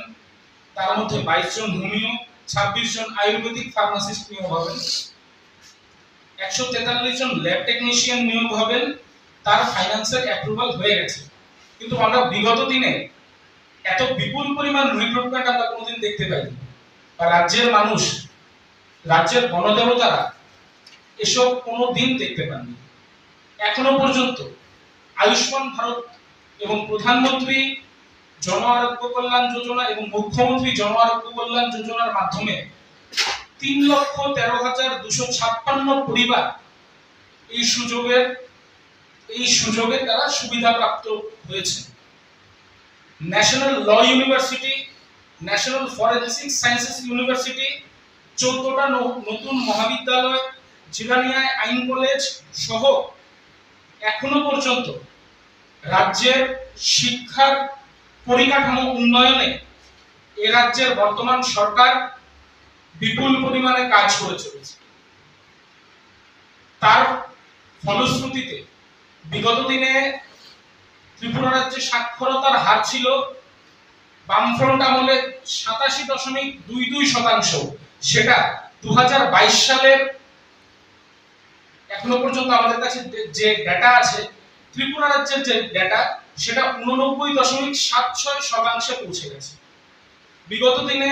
তার মধ্যে বাইশ জন হোমিও, ছাব্বিশ জন আয়ুর্বেদিক ফার্মাসিস্ট নিয়োগ হবেন, একশো তেতাল্লিশ জন ল্যাব টেকনিশিয়ান নিয়োগ হবেন, তার ফাইন্যান্সের অ্যাপ্রুভাল হয়ে গেছে। কিন্তু আমরা বিগত দিনে এত বিপুল পরিমাণ রিক্রুটমেন্ট আমরা কোনোদিন দেখতে পাইনি, বা রাজ্যের মানুষ, রাজ্যের গণদেবতারা এসব কোনো দিন দেখতে পাননি। এখনো পর্যন্ত আয়ুষ্মান ভারত এবং প্রধানমন্ত্রী জন আরোগ্য কল্যাণ যোজনা এবং মুখ্যমন্ত্রী জন আরোগ্য কল্যাণ যোজনার মাধ্যমে তিন লক্ষ তেরো হাজার দুশো ছাপ্পান্ন পরিবার এই সুযোগের, এই সুযোগে তারা সুবিধাপ্রাপ্ত হয়েছে। National law university, national forensic sciences university, চোদ্দটা ন-, নতুন মহাবিদ্যালয়, জিরানিয়ায় আইন কলেজ সহ এখনো পর্যন্ত রাজ্যের শিক্ষার পরিকাঠামো উন্নয়নে এ রাজ্যের বর্তমান সরকার বিপুল পরিমাণে কাজ করে চলেছে। তার ফলশ্রুতিতে বিগত দিনে ত্রিপুরা রাজ্যে সাক্ষরতার হার ছিল বামফ্রন্ট আমলে সাতাশি দশমিক দুই দুই শতাংশ, সেটা দু হাজার বাইশ সালের এখনো পর্যন্ত আমাদের কাছে যে, যে ডেটা আছে, ত্রিপুরা রাজ্যের যে ডেটা, সেটা ঊননব্বই দশমিক সাত ছয় শতাংশে পৌঁছে গেছে। বিগত দিনে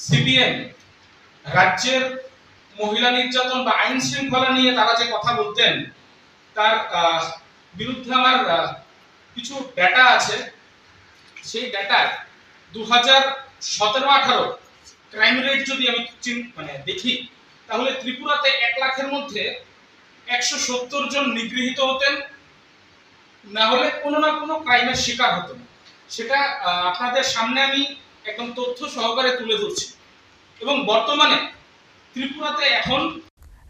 সিপিএম রাজ্যের মহিলা নির্যাতন বা আইন শৃঙ্খলা নিয়ে তারা যে কথা বলতেন, তার, আহ, বিরুদ্ধে আমার, আহ, কিছু ডেটা আছে। সেই ডেটায় দু হাজার সতেরো আঠারো ক্রাইম রেট যদি আমি চিন-, মানে, দেখি, তাহলে ত্রিপুরাতে এক লাখের মধ্যে একশো সত্তর জন নিগৃহীত হতেন, না হলে কোনো না কোনো ক্রাইমের শিকার হতেন। সেটা, আহ, আপনাদের সামনে আমি একদম তথ্য সহকারে তুলে ধরছি। এবং বর্তমানে ত্রিপুরাতে এখন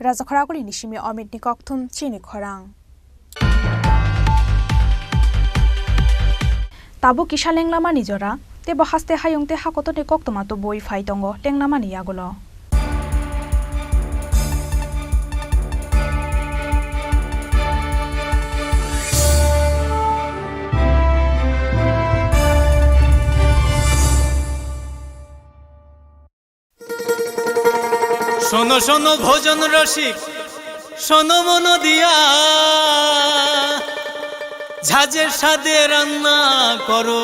Rajakhoraguli ni simi Omit ni kokthum chini khorang. Tabuk kisa lenglamani jora, tei bo haste hayung tei hakotorni koktwma tubui phai tongo lenglamani yagulo. শোনো শোনো ভোজন রসিক, শোনো মন দিয়া, ঝাঁঝের স্বাদে রান্না করো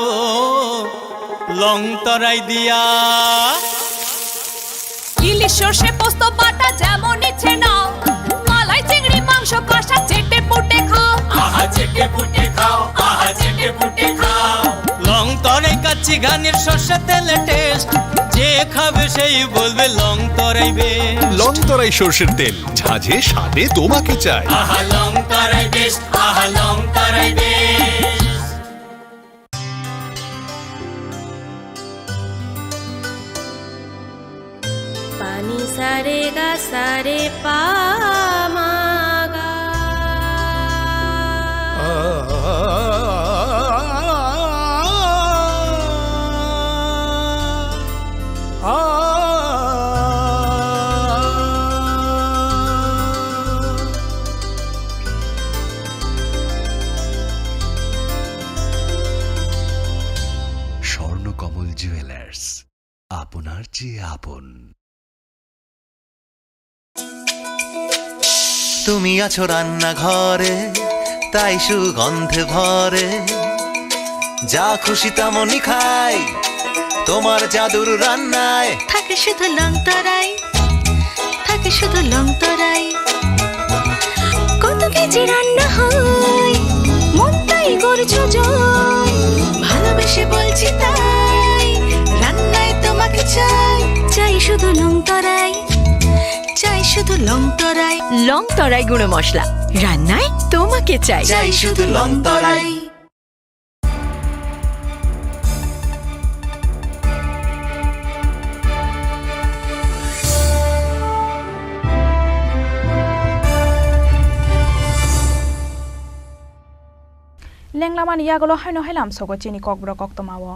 লং তরাই দিয়া। ইলিশ সর্ষে পোস্ত বাটা যেমন ইচ্ছে নাও, মালাই চিংড়ি মাংস কষা চেটে পুটে খাও। আহা চেটে পুটে খাও, আহা চেটে পুটে খাও। লং তরাই কাচ্চি ঘানির সর্ষে তেলে টেস্ট, যে খাবে সেই বলবে Longtharai best. Longtharai সর্ষের তেল, ঝাঁঝে স্বাদে তোমাকে চাই। আহা লং তরাই বেস্ট, আহা Longtharai best. Pani sare ga sare pa ma ga. Swarnakamal jewellers, আপনার চেয়ে আপন। তুমি আছো রান্নাঘরে, তাই সুগন্ধে ভরে। যা খুশি তেমনই খাই, তোমার জাদুর রান্নায়। থাকে শুধু লং তরাই, থাকে শুধু লং তরাই। কত কেজি রান্না হয়, মনটাই করছো জয়। ভালোবেসে বলছি তাই, রান্নায় তোমাকে চাই। চাই শুধু লং তরাই, চাই শুধু লং তরাই। লং তরাই গুঁড়ো মশলা, রান্নায় তোমাকে চাই। চাই শুধু লং তরাই। Lenglamani yagulo haino hai lamsogo chini kokborok koktwmao.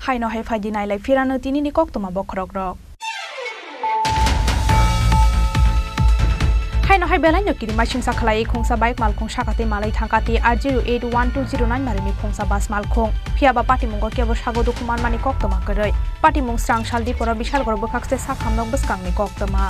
Haino hai phaidi nailai phirano tinini koktwma bokhorokrok. Haino hai belaino kirimasingsa khlaiwi khungsa bike malkhung sakati malai thangkati R zero eight one two zero nine marini khungsa bus malkhung. Phiyaba patimungo kebo sago dukhu manmani koktwma kwrwi. Patimung srang sal diporo Bishalgoro bwkhakse sakhamnok bwskangni koktwma.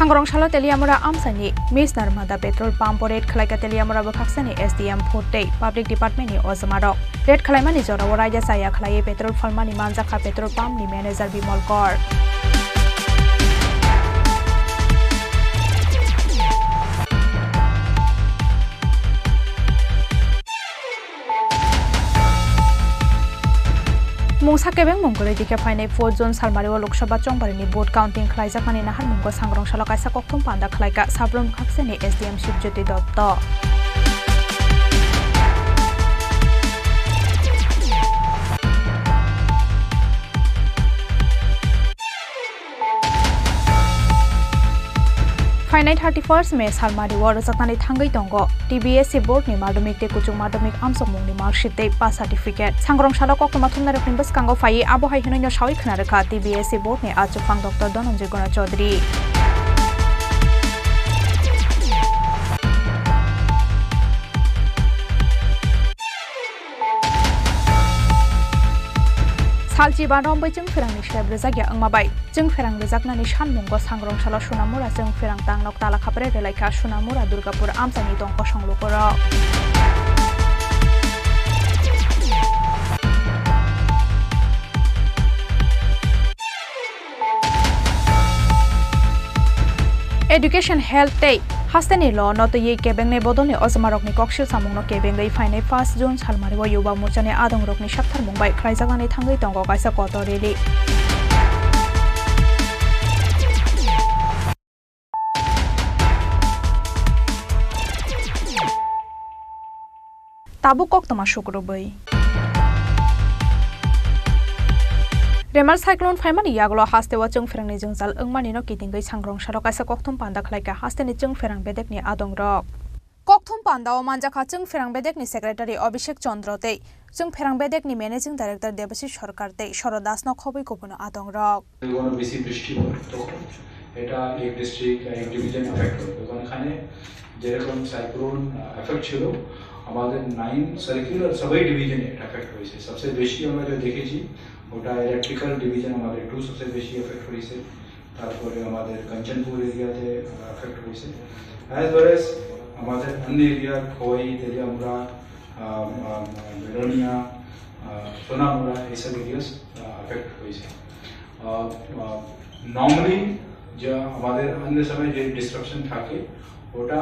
Sangrong salo Teliamura amchaini Misnar Mada petrol pump o raid khlaika Teliamura bwkhaksani S D M Phurtei Public Department ni ojamarok. Raid khlaimani jorao raida chaya khlaiwi petrol phalmani manjakha petrol pump ni manager Bimol Kor. Mungsa kebeng mung kwrwi dikhe phainai four June salmario Lok Sabha chongbarini vote counting khlaijakmani naharmungo sangrong salo kaisa kokthum panda khlaika Sabrum bwkhaksani S D M Shibjyoti Dotto. Thirty first May salmari o rwjaknani thangwi tongo T B S C board ni madhyamik tei kuchuk madhyamik amsokmung ni marksheet tei pass certificate. Sangrong salo koktwma thumnairokni bwskango phaiwi abo hai hwnwi no sawi khna rwkha T B S C board ni achukphang Doctor Dhananjay Gona Chaudhary. Salchi ba rombai chwng pherangni slap rwjakya wngma bai chwng pherang rwjaknani sanmungo sangrong salo Sonamura chwng pherang tangnok tala khapre rwlaikha Sonamura Durgapur amchaini tong kosong lukurok. Education, health tei hasteni lo no twiwi kebengnai bodolni ojomarokni koksil samungno kebengwi phainai first June salmario Yuba Morchani adongrokni saktharmung bai khlaijaknani thangwi tongo kaisa kotor rally. Tabuk koktwma sukrubwi. Remal cyclone phaimani yagulo hasteo chwng pherangni jwngjal wngmani no kitingwi sangrong salo kaisa kokthum panda khlaikha hasteni chwng pherang bedekni adongrok. Kokthum pandao manjakha chwng pherang bedekni secretary Abhishek Chandra tei chwng pherang bedekni managing director Debashish Sarkar tei Soro Das no khobwi kubuno adongrok. ঘন বেশি বৃষ্টি হয় তখন এটা এক ডিস্ট্রিক্ট এক division effect হয়। তখন এখানে যেরকম সাইক্লোন এফেক্ট ছিল, আমাদের নাইন সার্কেল আর সবাই ডিভিশনে এফেক্ট হয়েছে। সবচেয়ে বেশি আমরা যে দেখেছি, ওটা ইলেকট্রিক্যাল ডিভিশন আমাদের টু সবচেয়ে বেশি এফেক্ট হয়েছে। তারপরে আমাদের কাঞ্চনপুর এরিয়াতে এফেক্ট হয়েছে, অ্যাজ ওয়েল অ্যাজ আমাদের অন্য এরিয়া, খোয়াই, তেলিয়ামুড়া, আহ, আহ, বেলোনিয়া, আহ, সোনামুড়া, এইসব এরিয়াস এফেক্ট হয়েছে। নর্মালি যে আমাদের অন্য সময় যে ডিসরাপশন থাকে, ওটা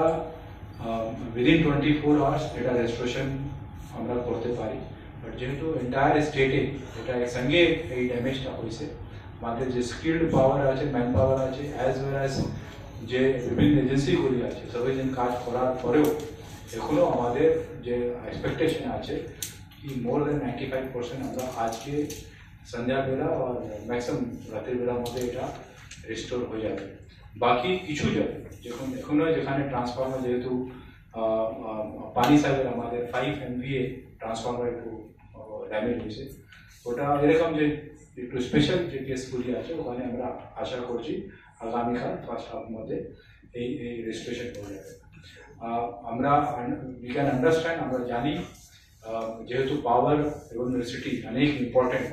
উইদিন টোয়েন্টি ফোর আওয়ার্স এটা রেস্টোরেশন আমরা করতে পারি। বাট যেহেতু এন্টায়ার স্টেটে এটা একসঙ্গে এই ড্যামেজটা হয়েছে, আমাদের যে স্কিল্ড পাওয়ার আছে, ম্যান পাওয়ার আছে, অ্যাজ ওয়েল অ্যাজ যে বিভিন্ন এজেন্সিগুলি আছে, সবাই যেন কাজ করার পরেও এখনও আমাদের যে এক্সপেকটেশন আছে কি more than ninety five percent আমরা আজকে সন্ধ্যাবেলা আর ম্যাক্সিমাম রাতের বেলার মধ্যে এটা রিস্টোর হয়ে যাবে। বাকি কিছু জায়গায় যখন এখনো যেখানে ট্রান্সফরমার যেহেতু, আহ, আহ, পানি সাগর আমাদের ফাইভ এমভিএ ট্রান্সফরমার একটু, আহ, ড্যামেজ হয়েছে, ওটা এরকম যে একটু স্পেশাল যে কেসগুলি আছে ওখানে আমরা আশা করছি আগামীকাল ফার্স্ট হাফ মধ্যে এই, এই রেস্টোরেশন হয়ে যাবে। আহ, আমরা আন-, we can understand, আমরা জানি আহ, যেহেতু পাওয়ার এবং ইলেকট্রিসিটি অনেক ইম্পর্টেন্ট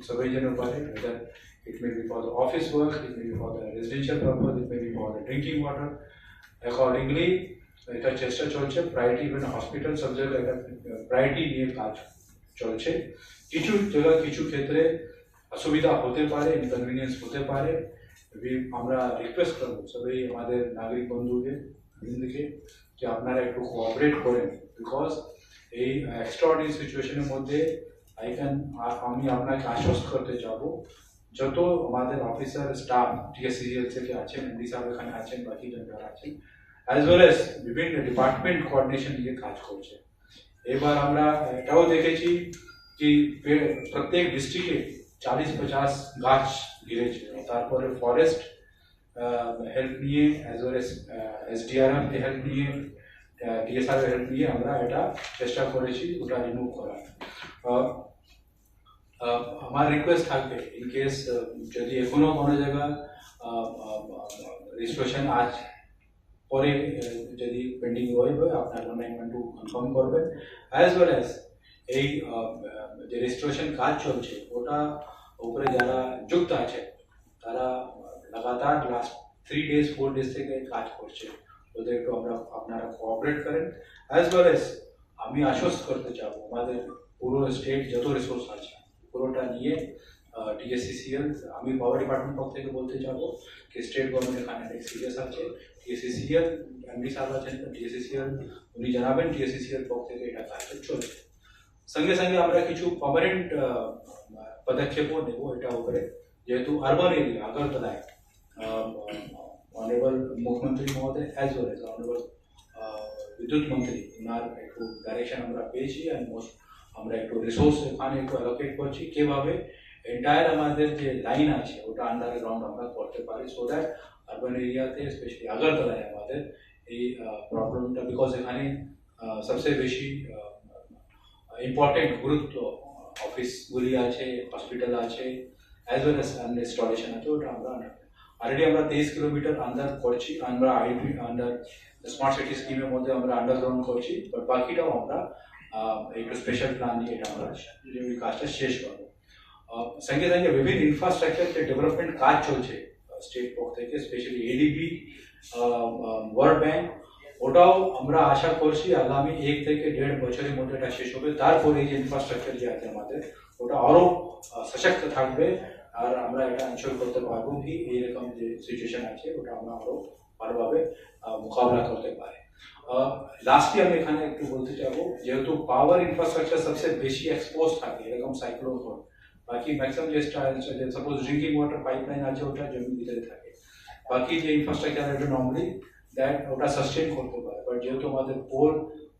সবাই যেন পারে, whether it may be for the office work, it may be for the residential purpose, it may be for the drinking water. Accordingly, এটা চেষ্টা চলছে, প্রায়োরিটি, ইভেন হসপিটাল সব জায়গায় এটা প্রায়োরিটি নিয়ে কাজ চলছে। কিছু জায়গা, কিছু ক্ষেত্রে অসুবিধা হতে পারে, ইনকনভিনিয়েন্স হতে পারে। We, আমরা রিকোয়েস্ট করবো সবাই আমাদের নাগরিক বন্ধুদের, বৃন্দকে, যে আপনারা একটু কোঅপারেট করেন, বিকজ এই এক্সট্রাঅর্ডিনারি সিচুয়েশনের মধ্যে আই ক্যান, আমি আপনাকে আশ্বস্ত করতে চাবো, যত আমাদের অফিসার স্টাফ টিএসসিএল থেকে আছেন, এমডি সাহেব এখানে আছেন, বাকি জন যারা আছেন, অ্যাজ ওয়েল অ্যাজ বিভিন্ন ডিপার্টমেন্ট কোঅর্ডিনেশন নিয়ে কাজ করছে। এবার আমরা এটাও দেখেছি যে পে-, প্রত্যেক ডিস্ট্রিক্টে চাল্লিশ পঞ্চাশ গাছ গিরেছিল, তারপরে ফরেস্ট হেল্প নিয়ে, as well as SDRF help নিয়ে, ডিএসআর হেল্প নিয়ে আমরা এটা চেষ্টা করেছি ওটা রিমুভ করার। আহ, আহ, আমার রিকোয়েস্ট থাকবে, ইন কেস যদি এখনো কোনো জায়গা রেজিস্ট্রেশন আজ পরে, আহ, যদি পেন্ডিং রয়ে হয়, আপনার অনলাইন একটু কনফার্ম করবেন। অ্যাজ ওয়েল অ্যাজ এই, আহ, যে রেজিস্ট্রেশন কাজ চলছে, ওটা উপরে যারা যুক্ত আছে, তারা লাগাতার last three days, four days থেকে কাজ করছে। ওদের একটু আমরা, আপনারা কোঅপারেট করেন। অ্যাজ ওয়েল অ্যাজ আমি আশ্বস্ত করতে চাবো, আমাদের পুরো স্টেট যত রিসোর্স আছে, পুরোটা নিয়ে, আহ, টিএসসিসিএল, আমি পাওয়ার ডিপার্টমেন্ট পক্ষ থেকে বলতে চাবো যে স্টেট গভর্নমেন্ট এখানে অনেক সিরিয়াস আছে। টিএসসিসিএল এমডি স্যার আছেন, টিএসসিসিএল উনি জানাবেন, টিএসসিসিএল পক্ষ থেকে এটা কাজ চলছে। সঙ্গে সঙ্গে আমরা কিছু পার্মানেন্ট, আহ, পদক্ষেপও নেব এটা উপরে, যেহেতু আরবান এরিয়া আগরতলায়, আহ, অনারেবল মুখ্যমন্ত্রী মহোদয় অ্যাজ ওয়েল অ্যাজ অনারেবল, আহ, বিদ্যুৎ মন্ত্রী, ওনার একটু ডাইরেকশন আমরা পেয়েছি, অ্যান্ড মোস্ট আমরা একটু রিসোর্স এখানে একটু অ্যালোকেট করছি, কিভাবে এন্টায়ার আমাদের যে লাইন আছে ওটা আন্ডারগ্রাউন্ড আমরা করতে পারি, সো দ্যাট আরবান এরিয়াতে, স্পেশালি আগরতলায় আমাদের এই প্রবলেমটা, বিকজ এখানে আহ, সবচেয়ে বেশি ইম্পর্টেন্ট গুরুত্ব অফিসগুলি আছে, হসপিটাল আছে, অ্যাজ ওয়েল অ্যাজ ইনস্টলেশন আছে, ওটা আমরা আন্ডার, অলরেডি আমরা তেইশ কিলোমিটার আন্ডার করছি, আমরা আইডি আন্ডার স্মার্ট সিটি স্কিমের মধ্যে আমরা আন্ডারগ্রাউন্ড করছি, বাট বাকিটাও আমরা আহ, একটু স্পেশাল প্ল্যান নিয়ে এটা আমরা ওই কাজটা শেষ করবো। আহ, সঙ্গে সঙ্গে বিভিন্ন ইনফ্রাস্ট্রাকচার যে ডেভেলপমেন্ট কাজ চলছে স্টেট পক্ষ থেকে, স্পেশালি এডিবি, ওয়ার্ল্ড ব্যাংক, ওটাও আমরা আশা করছি আগামী এক থেকে দেড় বছরের মধ্যে এটা শেষ হবে। তারপরে এই যে ইনফ্রাস্ট্রাকচার যে আছে আমাদের, ওটা আরো আহ, সশক্ত থাকবে। আর আমরা এটা এনশিওর করতে পারবো কি এইরকম যে সিচুয়েশন আছে, ওটা আমরা আরো ভালোভাবে আহ, মোকাবিলা করতে পারি। লাস্টলি আমি এখানে একটু বলতে চাবো, যেহেতু পাওয়ার ইনফ্রাস্ট্রাকচার সবচেয়ে বেশি এক্সপোজ থাকে এরকম সাইক্লোন হয়, বাকি ম্যাক্সিমাম যে সাপোজ ড্রিঙ্কিং ওয়াটার পাইপলাইন আছে, ওটা জমির ভিতরে থাকে। বাকি যে ইনফ্রাস্ট্রাকচার, এটা নর্মালি দ্যাট ওটা সাস্টেন করতে পারে, বাট যেহেতু আমাদের পোল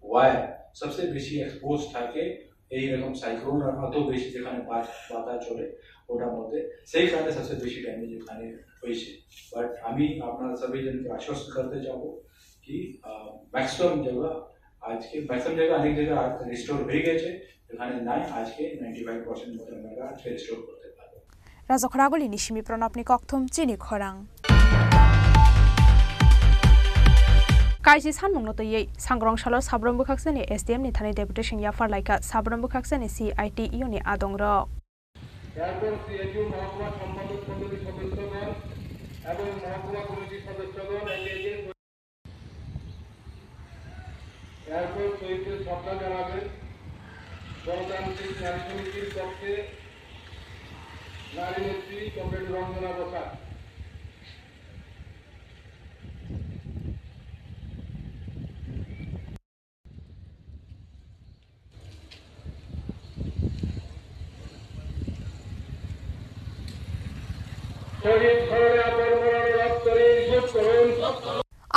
ওয়্যার সবচেয়ে বেশি এক্সপোজ থাকে এইরকম সাইক্লোন, আর অত বেশি যেখানে বাত- বাতাস চলে, ওটার মধ্যে সেই কারণে সবচেয়ে বেশি ড্যামেজ ওখানে হয়েছে। বাট আমি আপনারা সবাই জনকে আশ্বস্ত করতে চাবো কি ম্যাক্সিমাম জায়গা আজকে, ম্যাক্সিমাম জায়গা অনেক জায়গা রিস্টোর হয়ে গেছে, যেখানে নাই আজকে নাইনটি ফাইভ পার্সেন্ট মতো আমরা আজকে রিস্টোর করতে পারবো। Rajakhoraguli ni simi Pranabni kokthum chini khorang. Kaisi sanmungno twiwi Sangrong salo Sabrom bwkhaksani S D M ni thani deputation yaphar laikha Sabrom bwkhaksani C I T U ni adongrok. এরপর সিএইচইউ মহকুমা সম্পাদক মণ্ডলীর সদস্যগণ এবং মহকুমা কমিটির সদস্যগণ একে একে এরপর শহীদদের শ্রদ্ধা জানাবেন গণতান্ত্রিক ন্যায় সমিতির পক্ষে নারী নেত্রী কমরেড রঞ্জনা বসাক। শহীদ স্মরণে আপনার মরণ রক্ত নির্ভর করুন।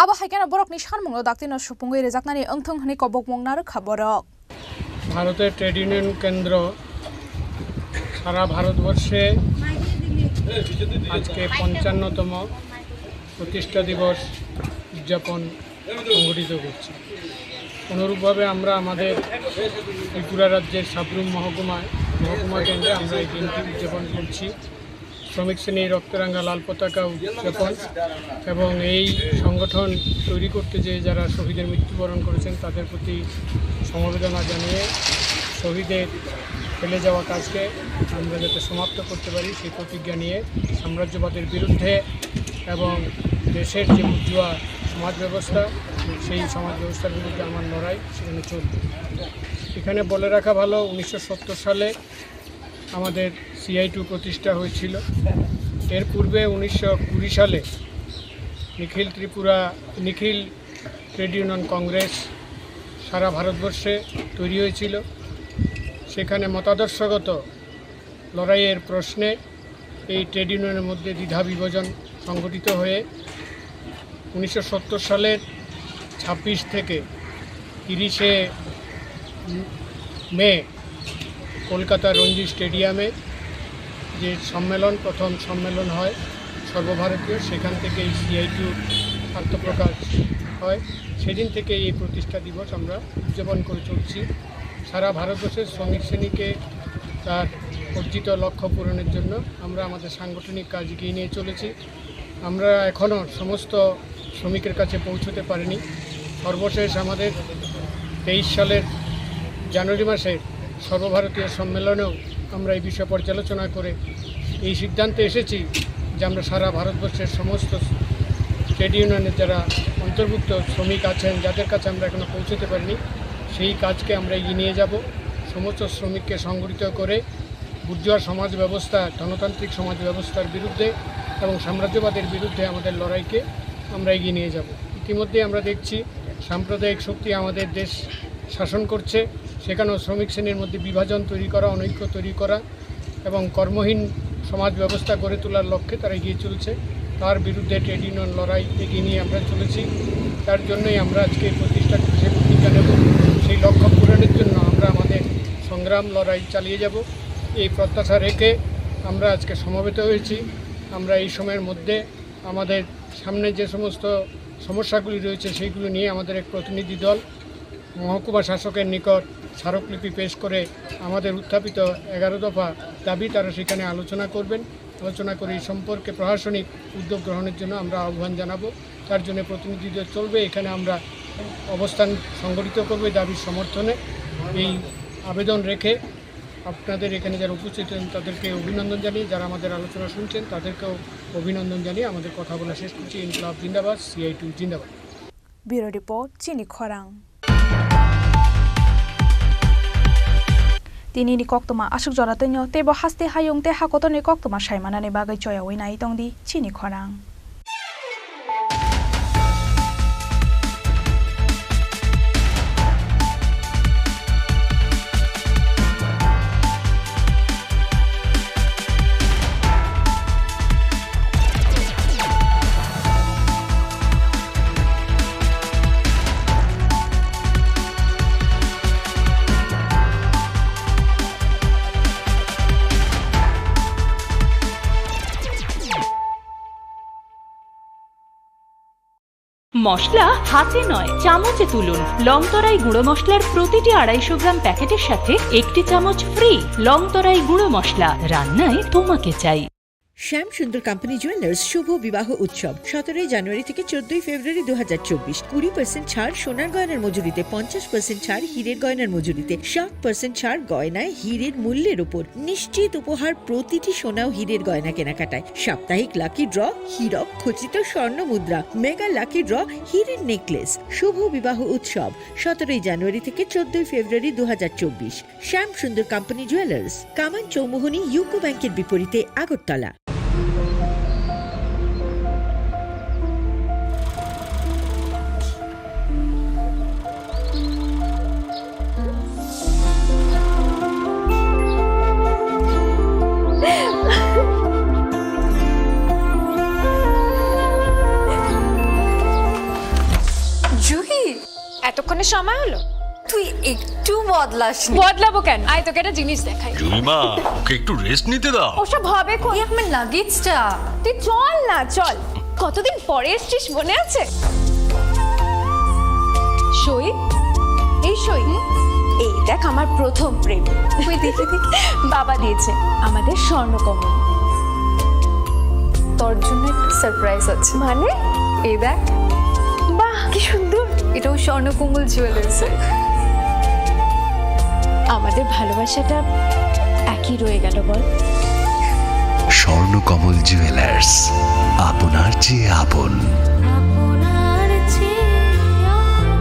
Abo hai kheno borokni sanmungno daktino supungwi rwjaknani wngthung hwnwi kobokmung narwkha borok. ভারতের ট্রেড ইউনিয়ন কেন্দ্র সারা ভারতবর্ষে আজকে পঞ্চান্নতম প্রতিষ্ঠা দিবস উদযাপন সংগঠিত করছি। অনুরূপভাবে আমরা আমাদের ত্রিপুরা রাজ্যের সাবরুম মহকুমায়, মহকুমা কেন্দ্রে আমরা এই দিনটি উদযাপন করছি। শ্রমিক শ্রেণী রক্তরাঙা লাল পতাকা উদযাপন এবং এই সংগঠন তৈরি করতে যে যারা শহীদের মৃত্যুবরণ করেছেন তাদের প্রতি সমবেদনা জানিয়ে শহীদের ফেলে যাওয়া কাজকে আমরা যাতে সমাপ্ত করতে পারি সেই প্রতিজ্ঞা নিয়ে সাম্রাজ্যবাদের বিরুদ্ধে এবং দেশের যে বুর্জুয়া সমাজ ব্যবস্থা, সেই সমাজ ব্যবস্থার বিরুদ্ধে আমার লড়াই সেখানে চলবে। এখানে বলে রাখা ভালো, উনিশশো সত্তর সালে আমাদের সিআইটিউ প্রতিষ্ঠা হয়েছিল। এর পূর্বে উনিশশো কুড়ি সালে নিখিল ত্রিপুরা, নিখিল ট্রেড ইউনিয়ন কংগ্রেস সারা ভারতবর্ষে তৈরি হয়েছিল। সেখানে মতাদর্শগত লড়াইয়ের প্রশ্নে এই ট্রেড ইউনিয়নের মধ্যে দ্বিধা বিভাজন সংগঠিত হয়ে উনিশশো সত্তর সালের ছাব্বিশ থেকে তিরিশে মে কলকাতা রঞ্জি স্টেডিয়ামে যে সম্মেলন, প্রথম সম্মেলন হয় সর্বভারতীয়, সেখান থেকে এই সিআইটিউর আত্মপ্রকাশ হয়। সেদিন থেকে এই প্রতিষ্ঠা দিবস আমরা উদযাপন করে চলছি। সারা ভারতবর্ষের শ্রমিক শ্রেণীকে তার অর্জিত লক্ষ্য পূরণের জন্য আমরা আমাদের সাংগঠনিক কাজ এগিয়ে নিয়ে চলেছি। আমরা এখনও সমস্ত শ্রমিকের কাছে পৌঁছতে পারিনি। সর্বশেষ আমাদের তেইশ সালের জানুয়ারি মাসে সর্বভারতীয় সম্মেলনেও আমরা এই বিষয়ে পর্যালোচনা করে এই সিদ্ধান্তে এসেছি যে আমরা সারা ভারতবর্ষের সমস্ত ট্রেড ইউনিয়নের যারা অন্তর্ভুক্ত শ্রমিক আছেন, যাদের কাছে আমরা এখনও পৌঁছতে পারিনি, সেই কাজকে আমরা এগিয়ে নিয়ে যাব। সমস্ত শ্রমিককে সংগঠিত করে বুর্জুয়া সমাজ ব্যবস্থা, ধনতান্ত্রিক সমাজ ব্যবস্থার বিরুদ্ধে এবং সাম্রাজ্যবাদের বিরুদ্ধে আমাদের লড়াইকে আমরা এগিয়ে নিয়ে যাব। ইতিমধ্যে আমরা দেখছি সাম্প্রদায়িক শক্তি আমাদের দেশ শাসন করছে, সেখানেও শ্রমিক শ্রেণীর মধ্যে বিভাজন তৈরি করা, অনৈক্য তৈরি করা এবং কর্মহীন সমাজ ব্যবস্থা গড়ে তোলার লক্ষ্যে তারা এগিয়ে চলছে। তার বিরুদ্ধে ট্রেড ইউনিয়ন লড়াই এগিয়ে নিয়ে আমরা চলেছি। তার জন্যই আমরা আজকে এই প্রতিষ্ঠা দিবসে প্রতিজ্ঞা নেব। সেই লক্ষ্য পূরণের জন্য আমরা আমাদের সংগ্রাম লড়াই চালিয়ে যাব। এই প্রত্যাশা রেখে আমরা আজকে সমবেত হয়েছি। আমরা এই সময়ের মধ্যে আমাদের সামনে যে সমস্ত সমস্যাগুলি রয়েছে, সেইগুলো নিয়ে আমাদের এক প্রতিনিধি দল মহকুমা শাসকের নিকট স্মারকলিপি পেশ করে আমাদের উত্থাপিত এগারো দফা দাবি তারা সেখানে আলোচনা করবেন। আলোচনা করে এই সম্পর্কে প্রশাসনিক উদ্যোগ গ্রহণের জন্য আমরা আহ্বান জানাবো। তার জন্য প্রতিনিধি দল চলবে। এখানে আমরা অবস্থান সংগঠিত করবে দাবির সমর্থনে। এই আবেদন রেখে আপনাদের এখানে যারা উপস্থিত হয়েছেন, তাদেরকে অভিনন্দন জানিয়ে, যারা আমাদের আলোচনা শুনছেন, তাদেরকেও অভিনন্দন জানিয়ে আমাদের কথা বলা শেষ করছি। ইনকলাব জিন্দাবাদ, সিআইটিউ জিন্দাবাদ। Bureau Report, Chini Khorang. Tini ni koktwma aswk jora twi no, teibo haste hayung tei hakotor ni koktwma sai manani bagwi choyaui nai tong di Chini Khorang. মশলা হাতে নয়, চামচে তুলুন। লংতরাই গুঁড়ো মশলার প্রতিটি আড়াইশো গ্রাম প্যাকেটের সাথে একটি চামচ ফ্রি। লংতরাই গুঁড়ো মশলা, রান্নায় তোমাকে চাই। শ্যাম সুন্দর কোম্পানি জুয়েলার্স শুভ বিবাহ উৎসব সতেরোই জানুয়ারি থেকে চোদ্দই ফেব্রুয়ারি দু হাজার চব্বিশ। কুড়ি পার্সেন্ট ছাড় সোনার গয়নার মজুরিতে, পঞ্চাশ পার্সেন্ট ছাড় হীরের গয়নার মজুরিতে, ষাট পার্সেন্ট ছাড় গয়নায় হীরের মূল্যের উপর। নিশ্চিত উপহার প্রতিটি সোনা ও হীরের গয়না কেনাকাটায়। সাপ্তাহিক লাকি ড্র, হীরক খচিত স্বর্ণ মুদ্রা, মেগা লাকি ড্র, হীরের নেকলেস। শুভ বিবাহ উৎসব সতেরোই জানুয়ারি থেকে চোদ্দই ফেব্রুয়ারি দু হাজার চব্বিশ। শ্যাম সুন্দর কোম্পানি জুয়েলার্স, কামান চৌমুহনী ইউকো ব্যাংকের বিপরীতে, আগরতলা। জুহি, এতক্ষণে সময় হলো? তুই একটু বদলাসনি। বদলাবো কেন? আয়, তোকে একটা জিনিস দেখাই। জুলিমা, ওকে একটু রেস্ট নিতে দাও। ওসব হবে কোন? এই আমার লাগেজটা। তুই চল না, চল। কতদিন পরে এসছিস, মনে আছে? সই, এই সই। এই দেখ, আমার প্রথম প্রেম। ওই দেখি, দেখি। বাবা দিয়েছে আমাদের স্বর্ণকমল। তোর জন্য একটা সারপ্রাইজ আছে। মানে? এই দেখ। বাহ, কি সুন্দর। এটাও স্বর্ণকমল জুয়েলার্সের। আমাদের ভালোবাসাটা একই রয়ে গেল, বল? স্বর্ণকমল জুয়েলার্স, আপনার চেয়ে আপন। আপনার চেয়ে আপন।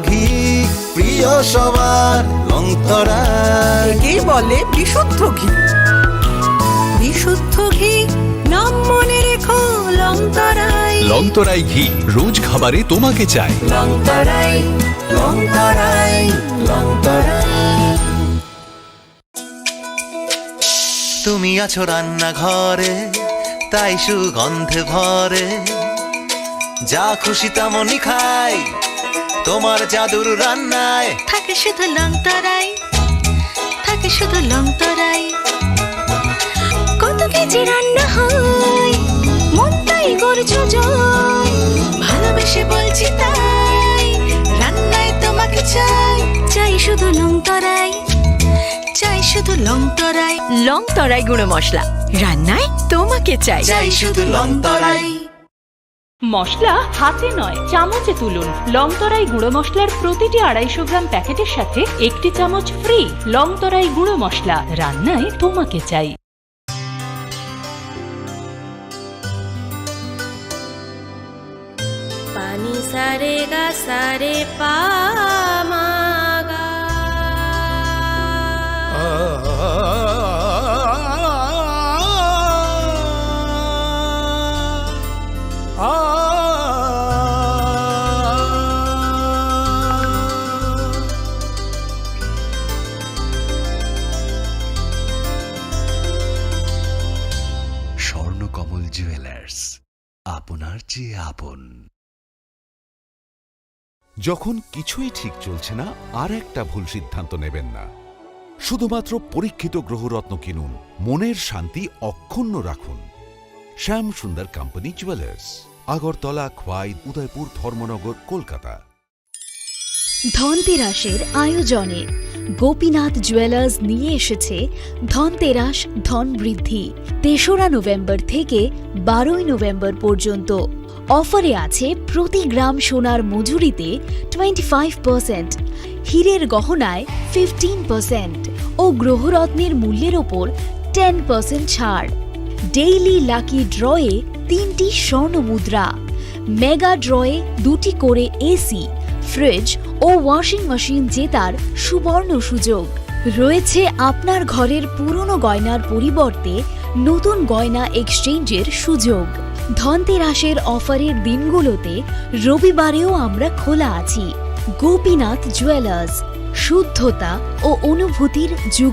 ঘি প্রিয় সবার, লংতরাই। একেই বলে বিশুদ্ধ ঘি। বিশুদ্ধ ঘি, নাম মনে রেখো, লংতরাই। লংতরাই ঘি, রোজ খাবারে তোমাকে চাই। লংতরাই, লংতরাই, লংতরাই। তুমি আছো রান্নাঘরে, তাই সুগন্ধে ভরে। যা খুশি তেমনই খাই, তোমার জাদুর রান্নায়। থাকে শুধু লংতরাই, থাকে শুধু লংতরাই। কত কেজি রান্না হয়, মনটাই করছো জয়। ভালোবেসে বলছি তাই, রান্নায় তোমাকে চাই। চাই শুধু লংতরাই। চাই শুধু লংতরাই। লংতরাই গুঁড়ো মশলা, রান্নায় তোমাকে চাই। চাই শুধু লংতরাই। মশলা হাতে নয়, চামচে তুলুন। লংতরাই গুঁড়ো মশলার প্রতিটি আড়াইশো গ্রাম প্যাকেটের সাথে একটি চামচ ফ্রি। লংতরাই গুঁড়ো মশলা, রান্নায় তোমাকে চাই। Pani sa re ga sa re pa ma ga. Swarnakamal jewellers, আপনার চেয়ে আপন। যখন কিছুই ঠিক চলছে না, আর একটা ভুল সিদ্ধান্ত নেবেন না। শুধুমাত্র পরীক্ষিত গ্রহরত্ন কিনুন, মনের শান্তি অক্ষুণ্ণ রাখুন। শ্যাম সুন্দর কোম্পানি জুয়েলার্স, আগরতলা, খোয়াই, উদয়পুর, ধর্মনগর, কলকাতা। ধনতেরাসের আয়োজনে গোপীনাথ জুয়েলার্স নিয়ে এসেছে ধনতেরাস ধন বৃদ্ধি। তেসরা নভেম্বর থেকে বারোই নভেম্বর পর্যন্ত অফারে আছে প্রতি গ্রাম সোনার মজুরিতে টোয়েন্টি ফাইভ পার্সেন্ট, হীরের গহনায় ফিফটিন পার্সেন্ট ও গ্রহরত্নের মূল্যের ওপর টেন পার্সেন্ট ছাড়। ডেইলি লাকি ড্রয়ে তিনটি স্বর্ণ মুদ্রা, মেগা ড্রয়ে দুটি করে এসি, ফ্রিজ ও ওয়াশিং মেশিন জেতার সুবর্ণ সুযোগ। রয়েছে আপনার ঘরের পুরনো গয়নার পরিবর্তে নতুন গয়না এক্সচেঞ্জের সুযোগ। ধনতেরাসের অফারের দিনগুলোতে রবিবারেও আমরা খোলা আছি। গোপীনাথ জুয়েলার্স, শুদ্ধতা ও অনুভূতির যুগ।